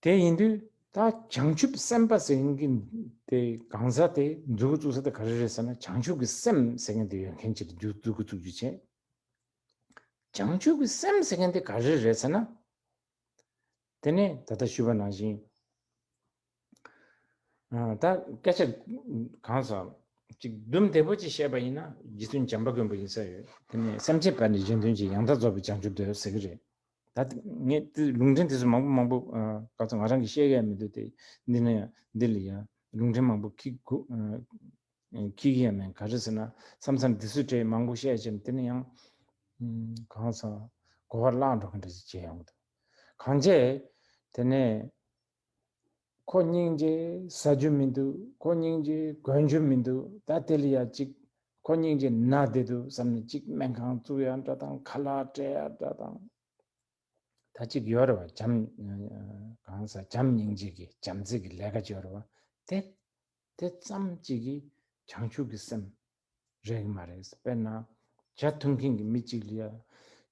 དེ་ཡིན་དུས་ད་བྱང་ཆུབ་སེམས་དཔའ་ཟེར་མཁན་དེ་གང་ཟག་དེ་མཛུབ་གུ་བཙུགས་ས་དེ་ག་རེ་རེད་ཟེར་ན། བྱང་ཆུབ་ཀྱི་སེམས་ཟེར་མཁན་དེ་ཡོད་མཁན་ཅིག་ལ་མཛུབ་གུ་བཙུགས་རྒྱུ་བྱས། བྱང་ཆུབ་ཀྱི་སེམས་ཟེར་མཁན་དེ་ག་རེ་རེད་ཟེར་ན། དེ་ནས་ད་ལྟ་ཞུས་པ་ནང་བཞིན། ཨ་ད་སྐད་ཆ་གང་ཟག་ཅིག་དུམ་བདེ་པོ་ཅིག་བཤད་པ་ཡིན་ན་རྗེ་བཙུན་བྱམས་པ་མགོན་པོ་ཡིན་ས་ཡོད། དེ་ནས་སེམས་ཅན་བར་ནས་གཞན་དོན་གྱི་ཡང་དག་རྫོགས་པའི་བྱང་ཆུབ་འདོད་ཟེར་གི་རེད། ད་ངས་དེ་ལུང་འདྲེན་དེ་ཚོ་མང་པོ་མང་པོ་ཨ་ག་ཚོད་ང་རང་གིས་བཤད་ཡ་མི་འདུག་དེ་འདི་ནས་འདི་ལ་ཡང་ལུང་འདྲེན་མང་པོ་ཁྱི་གུ་ཨ། ཁྱི་གི་ཡང་མེད་ག་རེ་ཟེར་ན་བསམ་བསམ་འདི་ཚོའི་གྲས་མང་པོ་བཤད་ཀྱིན་དེ་ནི་ཡང་གང་ཟག་གོ་བ་བརླག་འགྲོ་གི་འདྲ་ཞིག་བྱས་ཡོང་གི་འདུག་གང་བྱས་དེ་ནས་ཁོ་སྙིང་རྗེ་ཟ་རྒྱུ་མི་འདུག་ཁོ་སྙིང་རྗེ་གོན་རྒྱུ་མི་འདུག་ད་དེ་ལ་ཡ་གཅིག་ཁོ་སྙིང་རྗེ་ན་བསྡད་འདུག་བསམ་ནས་གཅིག་སྨན་ཁང་བཙུགས་ཡ་འདྲ་དང་ཁ་ལག་སྤྲད་ཡ་འདྲ་དང་། ད་གཅིག་ཡོད་རེད་བ། བྱམས་གང་ཟག་བྱམས་སྙིང་རྗེ་གི་བྱམས་བརྩེ་གི་ལས་ཀ་ཅིག་ཡོད་རེད་བ། དེ་དེ་ཙམ་གཅིག་གིས་བྱང་ཆུབ་ཀྱི་སེམས་རེད་གི་མ་རེད། དཔེར་ན་ཇ་འཐུང་མཁན་གྱི་མི་གཅིག་ལ་ཡ་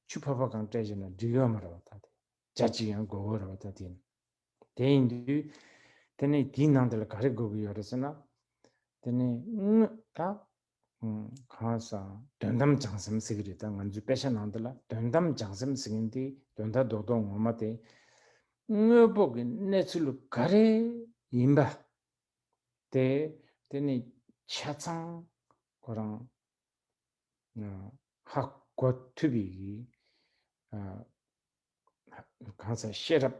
ཆུ་ཕོར་པ་གང་སྤྲད་བྱས་ན་འགྲིག་ཡོད་མ་རེད་བ། ད་དེ་ཇ་གཅིག་ཡང་དགོས་ཀྱི་རེད་བ། ད་དེ་དེ་ཡིན་དུས་དེ་ནས་དེའི་ནང་དེ་ལ་ག་རེ་དགོས་ཀྱི་ཡོད་རེད་ཟེར་ན། དེ་ནས་དངོས་ད་ གང་ཟག་དོན་དམ་བྱང་སེམས་ཟེར་གྱི་རེད། ད་ང་ཚོའི་དཔེ་ཆ་ནང་དུ་ལ་དོན་དམ་བྱང་སེམས་ཟེར་མཁན་དེ་དོན་དག་རྡོག་རྡོག་ངོ་མ་དེ་དངོས་པོ་གི་གནས་ཚུལ་ག་རེ་ཡིན་པ་དེ་དེ་ནི་ཆ་ཚང་ཁོ་རང་ཧ་གོ་ཐུབ་པའི་གང་ཟག་ཤེས་རབ་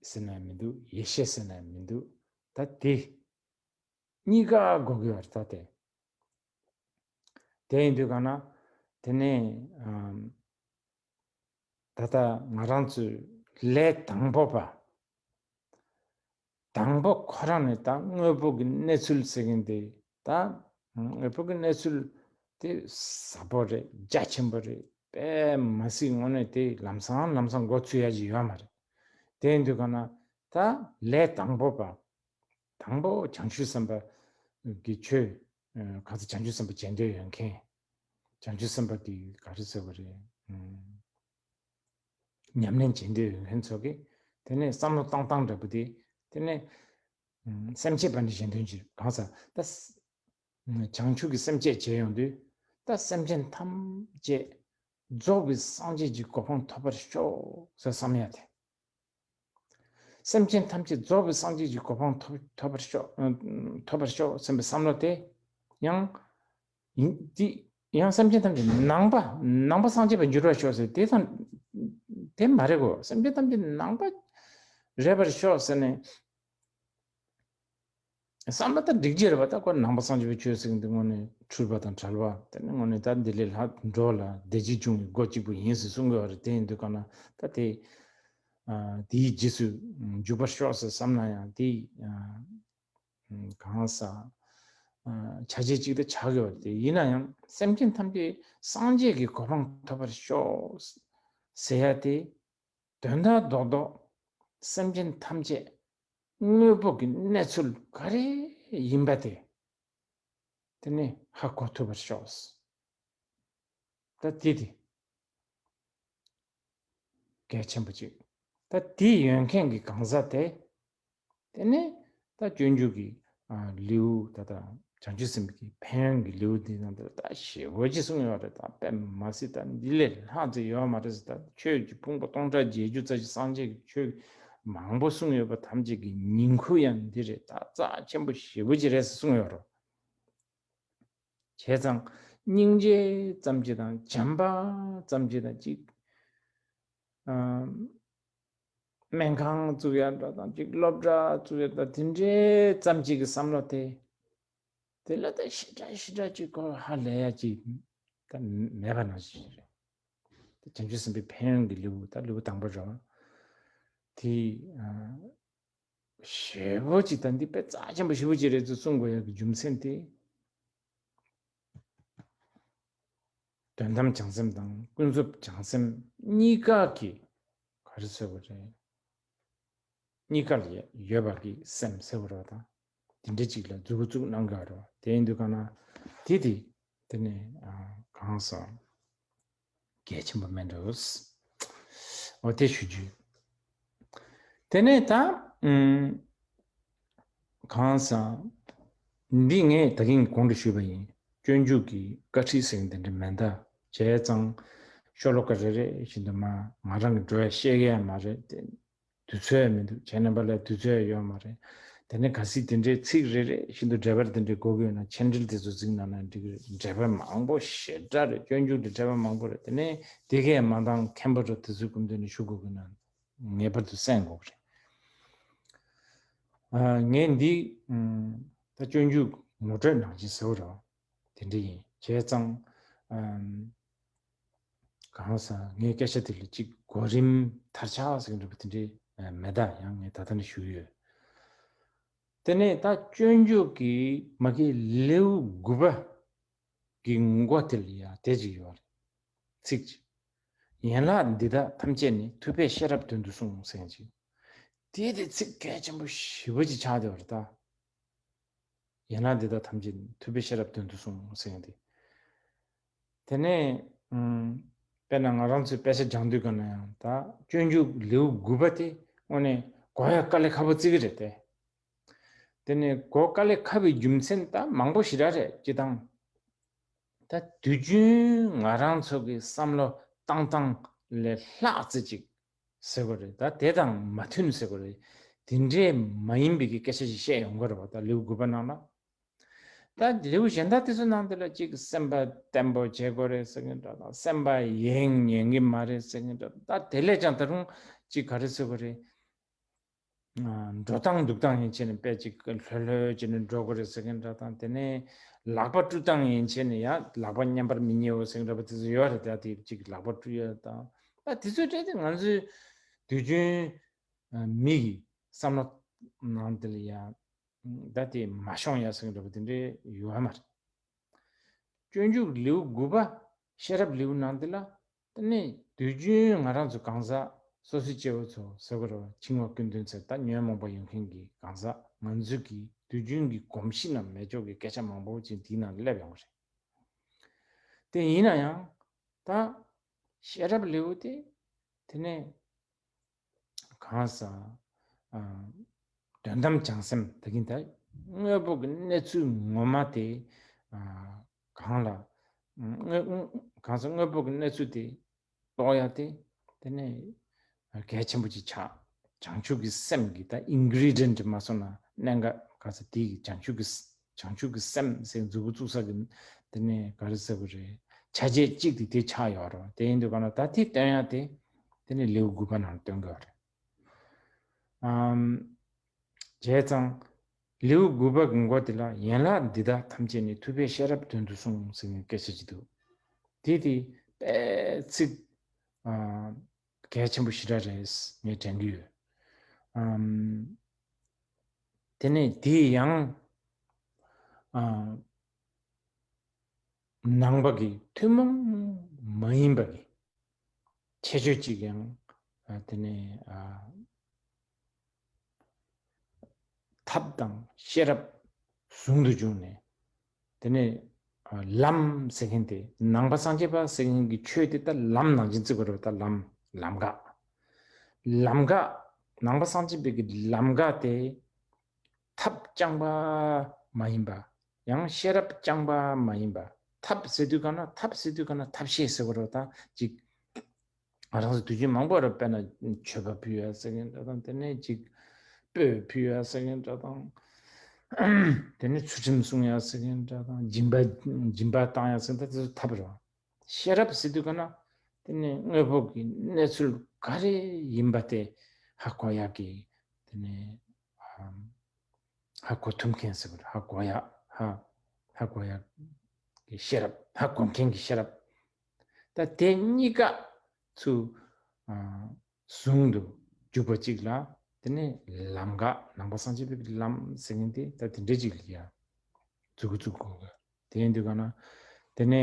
ཟེར་ན་མི་འདུག་ཡེ་ཤེས་ཟེར་ན་མི་འདུག་ད་དེ་གཉིས་ཀ་དགོས་ཀྱི་ཡོད་རེད། ད་དེ་དེ་ཡིན་དུས་གང་ན་དེ་ནས་ད་ལྟ་ང་རང་ཚོའི་ལས་དང་པོ་པ། དང་པོ་ཁོ་རང་ནས་ད་དངོས་པོ་གི་གནས་ཚུལ་ཟེར་མཁན་དེ་ད་དངོས་པོ་གི་གནས་ཚུལ་དེ་ཟབ་པོ་རེད། རྒྱ་ཆེན་པོ་རེད། དཔེ་མ་སྲིད་དངོས་གནས་དེ་ལམ་སང་ལམ་སང་མགོ་ཚོས་ཡ་ཅིག་ཡོད་མ་རེད། དེ་ཡིན་དུས་གང་ན་ད་ལས་དང་པོ་པ། དང་པོ་བྱང་ཆུབ་སེམས་དཔའ་གི་ཆོས་གང་ཟག་བྱང་ཆུབ་སེམས་དཔའ་བྱེད་འདོད་ཡོད་མཁན། བྱང་ཆུབ་སེམས་དཔའ་གི་ག་རེ་ཟེར་བ་རེད། ཉམས་ལེན་བྱེད་འདོད་ཡོད་མཁན་ཚོ་གིས་དེ་ནས་བསམ་བློ་བཏང་སྟངས་འདྲ་པོ་དེ་དེ་ནས་སེམས་བསྐྱེད་པ་འདི་གཞན་དོན་གྱི་གང་ཟག་ད་བྱང་ཆུབ་ཀྱི་སེམས་བསྐྱེད་བྱེད་ཡོང་དུས་ད་སེམས་ཅན་ཐམས་ཅད་རྫོགས་པའི་སངས་རྒྱས་ཀྱི་གོ་འཕང་ཐོབ་པར་ཤོག་ཟེར་བསམ་ཡ་དེ། སེམས་ཅན་ཐམས་ཅད་རྫོགས་པའི་སངས་རྒྱས་ཀྱི་གོ་འཕང་ཐོབ་ཐོབ་པར་ཤོག་ཐོབ་པར་ཤོག་སེམས་པའི་བསམ་བློ་དེ་ཡང་ཡིན་དེ་ཡང་སེམས་ཅན་ཐམས་ཅད་ནང་པ་ནང་པ་སངས་རྒྱས་པར་འགྱུར་བར་ཤོག་ཟེར་དེ་དང་དེ་མ་རེད་གོ། སེམས་ཅན་ཐམས་ཅད་ནང་པ་རེད་པར་ཤོག་ཟེར་ནས་བསམ་པ་ད་འགྲིག་རྒྱུ་རེད་པ། ད་ཁོ་ནང་པ་སངས་རྒྱས་པའི་ཆོས་ཟེར་གྱི་འདུག་དངོས་གནས་འཁྲུལ་པ་དང་བྲལ་བ་དེ་ནི་དངོས་གནས་ད་འདི་ལས་ལྷག་འགྲོ་ལ་བདེ་སྐྱིད་འབྱུང་བའི་སྒོ་གཅིག་པུ་ཡིན་ཟེར་གསུང་གི་ཡོད་རེད། དེ་ཡིན་དུས་གང་ན་ད་དེ་དེའི་རྗེས་སུ་འཇུག་པར་ཤོག་ཟེར་བསམ་ན་ཡང་དེ་གང་ཟག་ཆ་ཆེ་གཅིག་ད་ཆགས་ཀྱི་ཡོད་རེད། དེ་ཡིན་ན་ཡང་སེམས་ཅན་ཐམས་ཅད་སངས་རྒྱས་ཀྱི་གོ་འཕང་ཐོབ་པར་ཤོག་ཟེར་ཡ་དེ་དོན་དག་རྡོག་རྡོག་སེམས་ཅན་ཐམས་ཅད་དངོས་པོ་གི་གནས་ཚུལ་ག་རེ་ཡིན་པ་དེ་དེ་ནི་ཧ་གོ་ཐུབ་པར་ཤོག་ད་དེ་དེ་གལ་ཆེན་པོ་གཅིག་ད་དེ་ཡོད་མཁན་གྱི་གང་ཟག་དེ་དེ་ནི་ད་སྤྱོད་འཇུག་གི་ལེའུ་ད་ལྟ་བྱང་ཆུབ་སེམས་དཔའི་ཕན་ཡོན་གྱི་ལེའུ་འདི་ནང་དུ་ད་ཞེ་པོ་ཅིག་གསུངས་ཡོད་རེད། ད་དཔེ་མ་སྲིད་ད་འདི་ལས་ལྷག་ཙམ་ཡོད་མ་རེད་ཟེར། ད་ཆོས་ཀྱི་ཕུང་པོ་སྟོང་ཕྲག་བརྒྱད་ཅུ་རྩ་གཅིག་སངས་རྒྱས་ཀྱི་ཆོས་མང་པོ་གསུངས་ཡོད་པ་ཐམས་ཅད་ཀྱི་ཉིང་ཁུ་ཡང་འདི་རེད། ད་རྩ་ཆེན་པོ་ཞེ་པོ་ཅིག་རེད་ཟེར་གསུངས་ཡོད་རེད། བྱས་ཙང་སྙིང་རྗེ་ཙམ་ཅིག་དང་བྱམས་པ་ཙམ་ཅིག་དང་ཅིག་སྨན་ཁང་བཙུགས་ཡ་འདྲ་དང་ཅིག་སློབ་གྲྭ་བཙུགས་ཡ་འདྲ་དེ་འདྲའི་ཙམ་ཅིག་གི་བསམ་བློ་དེ་དེ་ལ་ད་ཞེ་དྲག་ཞེ་དྲག་ཅིག་གོ་ཧ་ལས་ཡ་ཅིག་ད་མེད་པ་ནང་བཞིན་རེད། ད་བྱང་ཆུབ་སེམས་དཔའི་ཕན་ཡོན་གྱི་ལེའུ་ད་ལེའུ་དང་པོ་རེད་བ། དེ་ཞེ་པོ་ཅིག་ད་འདི་དཔེ་རྩ་ཆེན་པོ་ཞེ་པོ་ཅིག་རེད་ཚུལ་གསུང་དགོས་ཡ་གི་རྒྱུ་མཚན་དེ། དོན་དམ་བྱང་སེམས་དང་ཀུན་རྫོབ་བྱང་སེམས་གཉིས་ཀ་གི་ག་རེ་ཟེར་བ་རེད། གཉིས་ཀ་ལ་ཡོད་པ་གི་སེམས་ཟེར་བ་རེད་བ་དང་། དེ་འདྲ་ཅིག་ལ་མཛུབ་གུ་བཙུགས་གནང་གི་རེད་བ། དེ་ཡིན་དུས་གང་ན་དེ་དེ་དེ་ནས་གང་སོང་། གལ་ཆེན་པོ་མེད་འགྲོ། འོ་དེ་ཞུ་རྒྱུ། དེ་ནས་ད་ཨུམ། གང་ཟག་འདི་ངས་ད་གིན་གོང་དུ་ཞུས་པ་ཡིན། སྤྱོད་འཇུག་གི་བཀའ་ཁྲིད་ཟེར་མཁན་དེ་འདྲ་མེད་ད། བྱས་ཙང་ཤོ་ལོ་ཀ་རེ་རེ་བཞིན་དུ་མ་ང་རང་གི་འགྲོ་ཡ་བཤད་ཀྱི་ཡ་མ་རེད་དེ། དུས་ཚོད་ཡང་མི་འདུག་བྱས་ན་པ་ལ་དུས་ཚོད་ཡང་ཡོད་མ་རེད། དེ་ནས་གལ་སྲིད་དེ་འདྲའི་ཚིག་རེ་རེ་བཞིན་དུ་འགྲེལ་པ་དེ་འདྲའི་དགོས་ཀྱི་ཡོད་ན་མཆན་འགྲེལ་དེ་ཚོ་གཟིགས་གནང་ན་འགྲིག་གི་རེད། འགྲེལ་པ་མང་པོ་ཞེ་དྲག་རེད། སྤྱོད་འཇུག་དེ་འགྲེལ་པ་མང་པོ་རེད། དེ་ནས་དེ་གས་མ་འདང་མཁན་པོ་འདྲ་དེ་ཚོའི་སྐུ་མདུན་ནས་ཞུ་དགོས་ཀྱི་ན་ངེས་པར་དུ་གསན་དགོས་ཀྱི་རེད། ངས་འདི་ད་སྤྱོད་འཇུག་ངོ་སྤྲོད་ནང་བཞིན་ཟེར་བ་རེད། དེ་འདྲ་ཡིན། བྱས་ཙང་གང་ཟག་ངའི་སྐད་ཆ་དེ་ལ་གཅིག་གོ་རིམ་མཐར་ཆགས་ཟེར་གྱི་འདུག་པ་དེ་འདྲའི་མེད་ད། ཡང་ངས་ད་ལྟ་ནས་ཞུས་ཡོད། དེ་ནས་ད་སྤྱོད་འཇུག་གི་མ་གི་ལེའུ་དགུ་པ་གི་མགོ་དེ་ལ་ཡང་དེ་ཅིག་ཡོད་རེད། ཚིག་ཅིག་ཡན་ལག་འདི་དག་ཐམས་ཅད་ནི་ཐུབ་པས་ཤེས་རབ་དོན་དུ་གསུངས་ཟེར་ཅིག་དེ་དེ་ཚིག་གལ་ཆེན་པོ་ཞེ་པོ་ཅིག་ཆགས་བསྡད་པ་རེད་ད། ཡན་ལག་འདི་དག་ཐམས་ཅད་ཐུབ་པས་ཤེས་རབ་དོན་དུ་གསུངས་ཟེར་ཡང་དེ། དེ་ནས་དཔེར་ན་ང་རང་ཚོའི་དཔེ་ཆ་སྦྱང་དུས་ག་ན་ཡང་ད་སྤྱོད་འཇུག་ལེའུ་དགུ་པ་དེ་དངོས་གནས་གོ་ཡ་དཀའ་ལས་ཁག་པོ་བརྩི་གི་རེད་དེ། དེ་ནས་གོ་དཀའ་ལས་ཁག་པའི་རྒྱུ་མཚན་ད་མང་པོ་ཞེ་དྲག་རེད། སྤྱིར་བཏང་ ད་དུས་རྒྱུན་ང་རང་ཚོ་གི་བསམ་བློ་བཏང་སྟངས་ལས་ལྷག་ཙམ་ཅིག་ཟེར་དགོས་རེད། ད་དེ་དང་མ་མཐུན་ཟེར་དགོས་རེད། དེ་འདྲའི་མ་ཡིན་པའི་གི་སྐད་ཆ་ཞིག་བཤད་ཡོང་གི་རེད་བ། ད་ལེའུ་དགུ་པ་ནང་ལ། ད་ལེའུ་གཞན་དག་དེ་ཚོ་ནང་དེ་ལ་ཅིག་སེམས་པ་བརྟན་པོ་བྱེད་དགོས་རེད་ཟེར་མཁན་འདྲ་དང་། སེམས་པ་ཡེངས་ཉན་གི་མ་རེད་ཟེར་མཁན་འདྲ་དང་། ད་དེ་ལས་ཀྱང་ད་རུང་ཅིག་ག་རེ་ཟེར་དགོས་རེད། ཨ། འགྲོ་སྟངས་འདུག་སྟངས་ཡན་ཆད་ནས་དཔེ་ཅིག་ལྷོད་ལྷོད་བྱས་ནས་འགྲོ་དགོས་རེད་ཟེར་མཁན་འདྲ་དང་། དེ་ནས་ལག་པ་བཀྲུ་སྟངས་ཡན་ཆད་ནས་ཡང་ལག་པ་མཉམ་པར་མི་ཉལ་བ་ཟེར་མཁན་འདྲ་པོ་དེ་ཚོ་ཡོད་རེད། ད་དེ་ཅིག་ལག་པ་བཀྲུ་ཡ་དང་། ད་དེ་ཚོའི་གྲས་དེ་ང་ཚོའི་དུས་རྒྱུན་མི་གི་བསམ་བློ་ནང་དེ་ལ་ཡ། ད་དེ་མ་ཤོང་ཡ་ཟེར་མཁན་འདྲ་པོ་དེ་འདྲའི་ཡོད་མ་རེད། སྤྱོད་འཇུག་ལེའུ་དགུ་པ་ཤེས་རབ་ལེའུ་ནང་དེ་ལ། དེ་ནས་དུས་རྒྱུན་ང་རང་ཚོ་གང་ཟག་སོ་སོའི་སྐྱེ་བོ་ཚོ་ཟེར་དགོས་རེད་བ། འཆིང་བ་ཀུན་ལྡན་ཚེ་ད་ཉོན་མོངས་པ་ཡོད་མཁན་གྱི་གང་ཟག་ང་ཚོའི་གི་དུས་རྒྱུན་གྱི་གོམས་གཤིས་ནང་མེད་ཆོག་གི་སྐད་ཆ་མང་པོ་ཅིག་དེའི་ནང་སླེབས་ཡོང་གི་རེད། དེ་ཡིན་ན་ཡང་ད་ཤེས་རབ་ལེའུ་དེ་དེ་ནས་གང་ཟག་ཨ། དོན་དམ་བྱང་སེམས་ད་གིན་ད་དངོས་པོ་གི་གནས་ཚུལ་ངོ་མ་དེ། ཨ། གང་ལ། དངོས། གང་ཟག་དངོས་པོ་གི་གནས་ཚུལ་དེ་རྟོགས་ཡ་དེ། དེ་ནས་གལ་ཆེན་པོ་ཅིག་ཆགས། བྱང་ཆུབ་ཀྱི་སེམས་ཀྱི་ད་ཨིན་གྷི་རི་ཌི་ཡན་མ་སོང་ན་གནད་འགག་ག་ས་དེ་གི་བྱང་ཆུབ་ཀྱི་བྱང་ཆུབ་ཀྱི་སེམས་ཟེར་མཛུབ་གུ་བཙུགས་ས་གི་དེ་ནས་ག་རེ་ཟེར་དགོས་རེད། ཆ་བྱད་གཅིག་དེ་དེ་ཆགས་ཡོད་རེད། དེ་ཡིན་དུས་ག་ན་ད་དེ་སྟོན་ཡ་དེ་དེ་ནས་ལེའུ་དགུ་པ་ནང་སྟོན་དགོས་རེད། ཨམ། བྱས་ཙང་ལེའུ་དགུ་པ་གི་མགོ་དེ་ལ་ཡན་ལག་འདི་དག་ཐམས་ཅད་ནི་ཐུབ་པས་ཤེས་རབ་དོན་དུ་གསུངས་ཟེར་ནས་སྐད་ཆ་ཅིག་འདུག་དེ་དེ་དཔེ་ཚིག་ཨ། གལ་ཆེན་པོ་ཞེ་དྲག་རེད་ངས་དྲན་གྱི་ཡོད། ཨམ། དེ་ནས་དེ་ཡང་། ཨ། ནང་པ་གི་ཐུན་མོང་མ་ཡིན་པ་གི་ཁྱད་ཆོས་ཅིག་ཡང་། ཨ། དེ་ནས། ཨ། ཐབས་དང་ཤེས་རབ་ཟུང་དུ་བྱུང་ནས། དེ་ནས། ཨ། ལམ་ཟེར་མཁན་དེ་ནང་པ་སངས་རྒྱས་པ་ཟེར་མཁན་གྱི་ཆོས་དེ་ད་ལམ་ནང་བཞིན་བརྩི་དགོས་རེད་པ། ད་ལམ། ལམ་ཁ། ལམ་ཁ། ནང་པ་སངས་རྒྱས་པའི་གི་ལམ་ཁ་དེ་ཐབས་རྐྱང་པ་མ་ཡིན་པ། ཡང་ཤེས་རབ་རྐྱང་པ་མ་ཡིན་པ། ཐབས་ཟེར་དུས་ག་ན། ཐབས་ཟེར་དུས་ག་ན་ཐབས་ཤེས་ཟེར་དགོས་རེད་པ། ད་ཅིག་ང་རང་ཚོ་དུས་རྒྱུན་མང་པོ་རེད། དཔེར་ན་མཆོད་པ་ཕུལ་ཡ་ཟེར་མཁན་འདྲ་དང་། དེ་ནས་ཅིག་སྤོས་ཕུལ་ཡ་ཟེར་མཁན་འདྲ་དང་། དེ་ནས་ཚུལ་ཁྲིམས་སྲུང་ཡ་ཟེར་མཁན་འདྲ་དང་། སྦྱིན་པ། སྦྱིན་པ་བཏང་ཡ་ཟེར་མཁན་ད་དེ་ཚོ་ཐབས་རེད་པ། ཤེས་རབ་ཟེར་དུས་ག་ན་དེ་ནས་དངོས་པོ་གི་གནས་ཚུལ་ག་རེ་ཡིན་པ་དེ་ཧ་གོ་ཡ་གི། དེ་ནས་ཧ་གོ་ཐུབ་མཁན་ཟེར་བ་རེད། ཧ་གོ་ཡ། ཧ་ཧ་གོ་ཡ་གི་ཤེས་རབ། ཧ་གོ་མཁན་གྱི་ཤེས་རབ། ད་དེ་གཉིས་ཀ་ཚུར། ཨ། ཟུང་དུ་འཇུག་པ་གཅིག་ལ། དེ་ནས་ལམ་ཁ། ནང་པ་སངས་རྒྱས་པའི་ལམ་ཟེར་མཁན་དེ་ད་དེ་འདྲ་གཅིག་ལ་ཡ་མཛུབ་གུ་བཙུགས་དགོས་གི། དེ་ཡིན་དུས་ག་ན། དེ་ནས་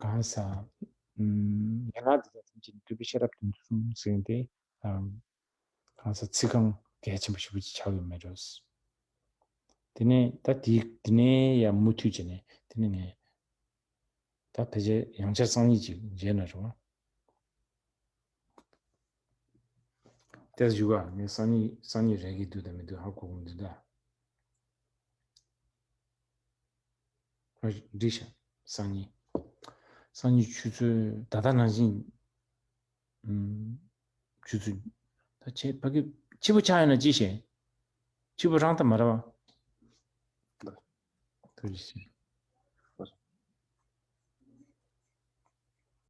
གང་ཟག་ཨུམ། ཡན་ལག་འདི་དག་ཐམས་ཅད་ནི་ཐུབ་པས་ཤེས་རབ་དོན་དུ་གསུངས་ཟེར་མཁན་དེ། ཨམ། གང་ཟག་ཚིག་རྐང་གལ་ཆེན་པོ་ཞེ་པོ་ཅིག་ཆགས་ཡོད་མེད་འགྲོ། དེ་ནས་ད་དེ་དེ་ནས་ཡང་མུ་མཐུད་བྱས་ནས། དེ་ནས་ངས་ད་ཕལ་ཆེར་ཡང་བསྐྱར་སང་ཉིན་ཅིག་མཇལ་ན་རེད་བ། ཏེས་ཞུ་ག་ངས་སང་ཉིན། སང་ཉིན་རེ་གི་འདུག་དང་མི་འདུག་ཧ་གོ་གི་མི་འདུག་ད། འགྲིག་ཤག་སང་ཉིན། སང་ཉིན་ཆུ་ཚོད་ད་ལྟ་ནང་བཞིན། ཨུམ། ཆུ་ཚོད། ད་ཆེ་ཕ་གི་ཕྱི་པོ་ཆགས་ཡོད་ན་ཅི་བྱེད། ཕྱི་པོ་རང་ད་མ་ར་བ། ཐུགས་རྗེ་ཆེ།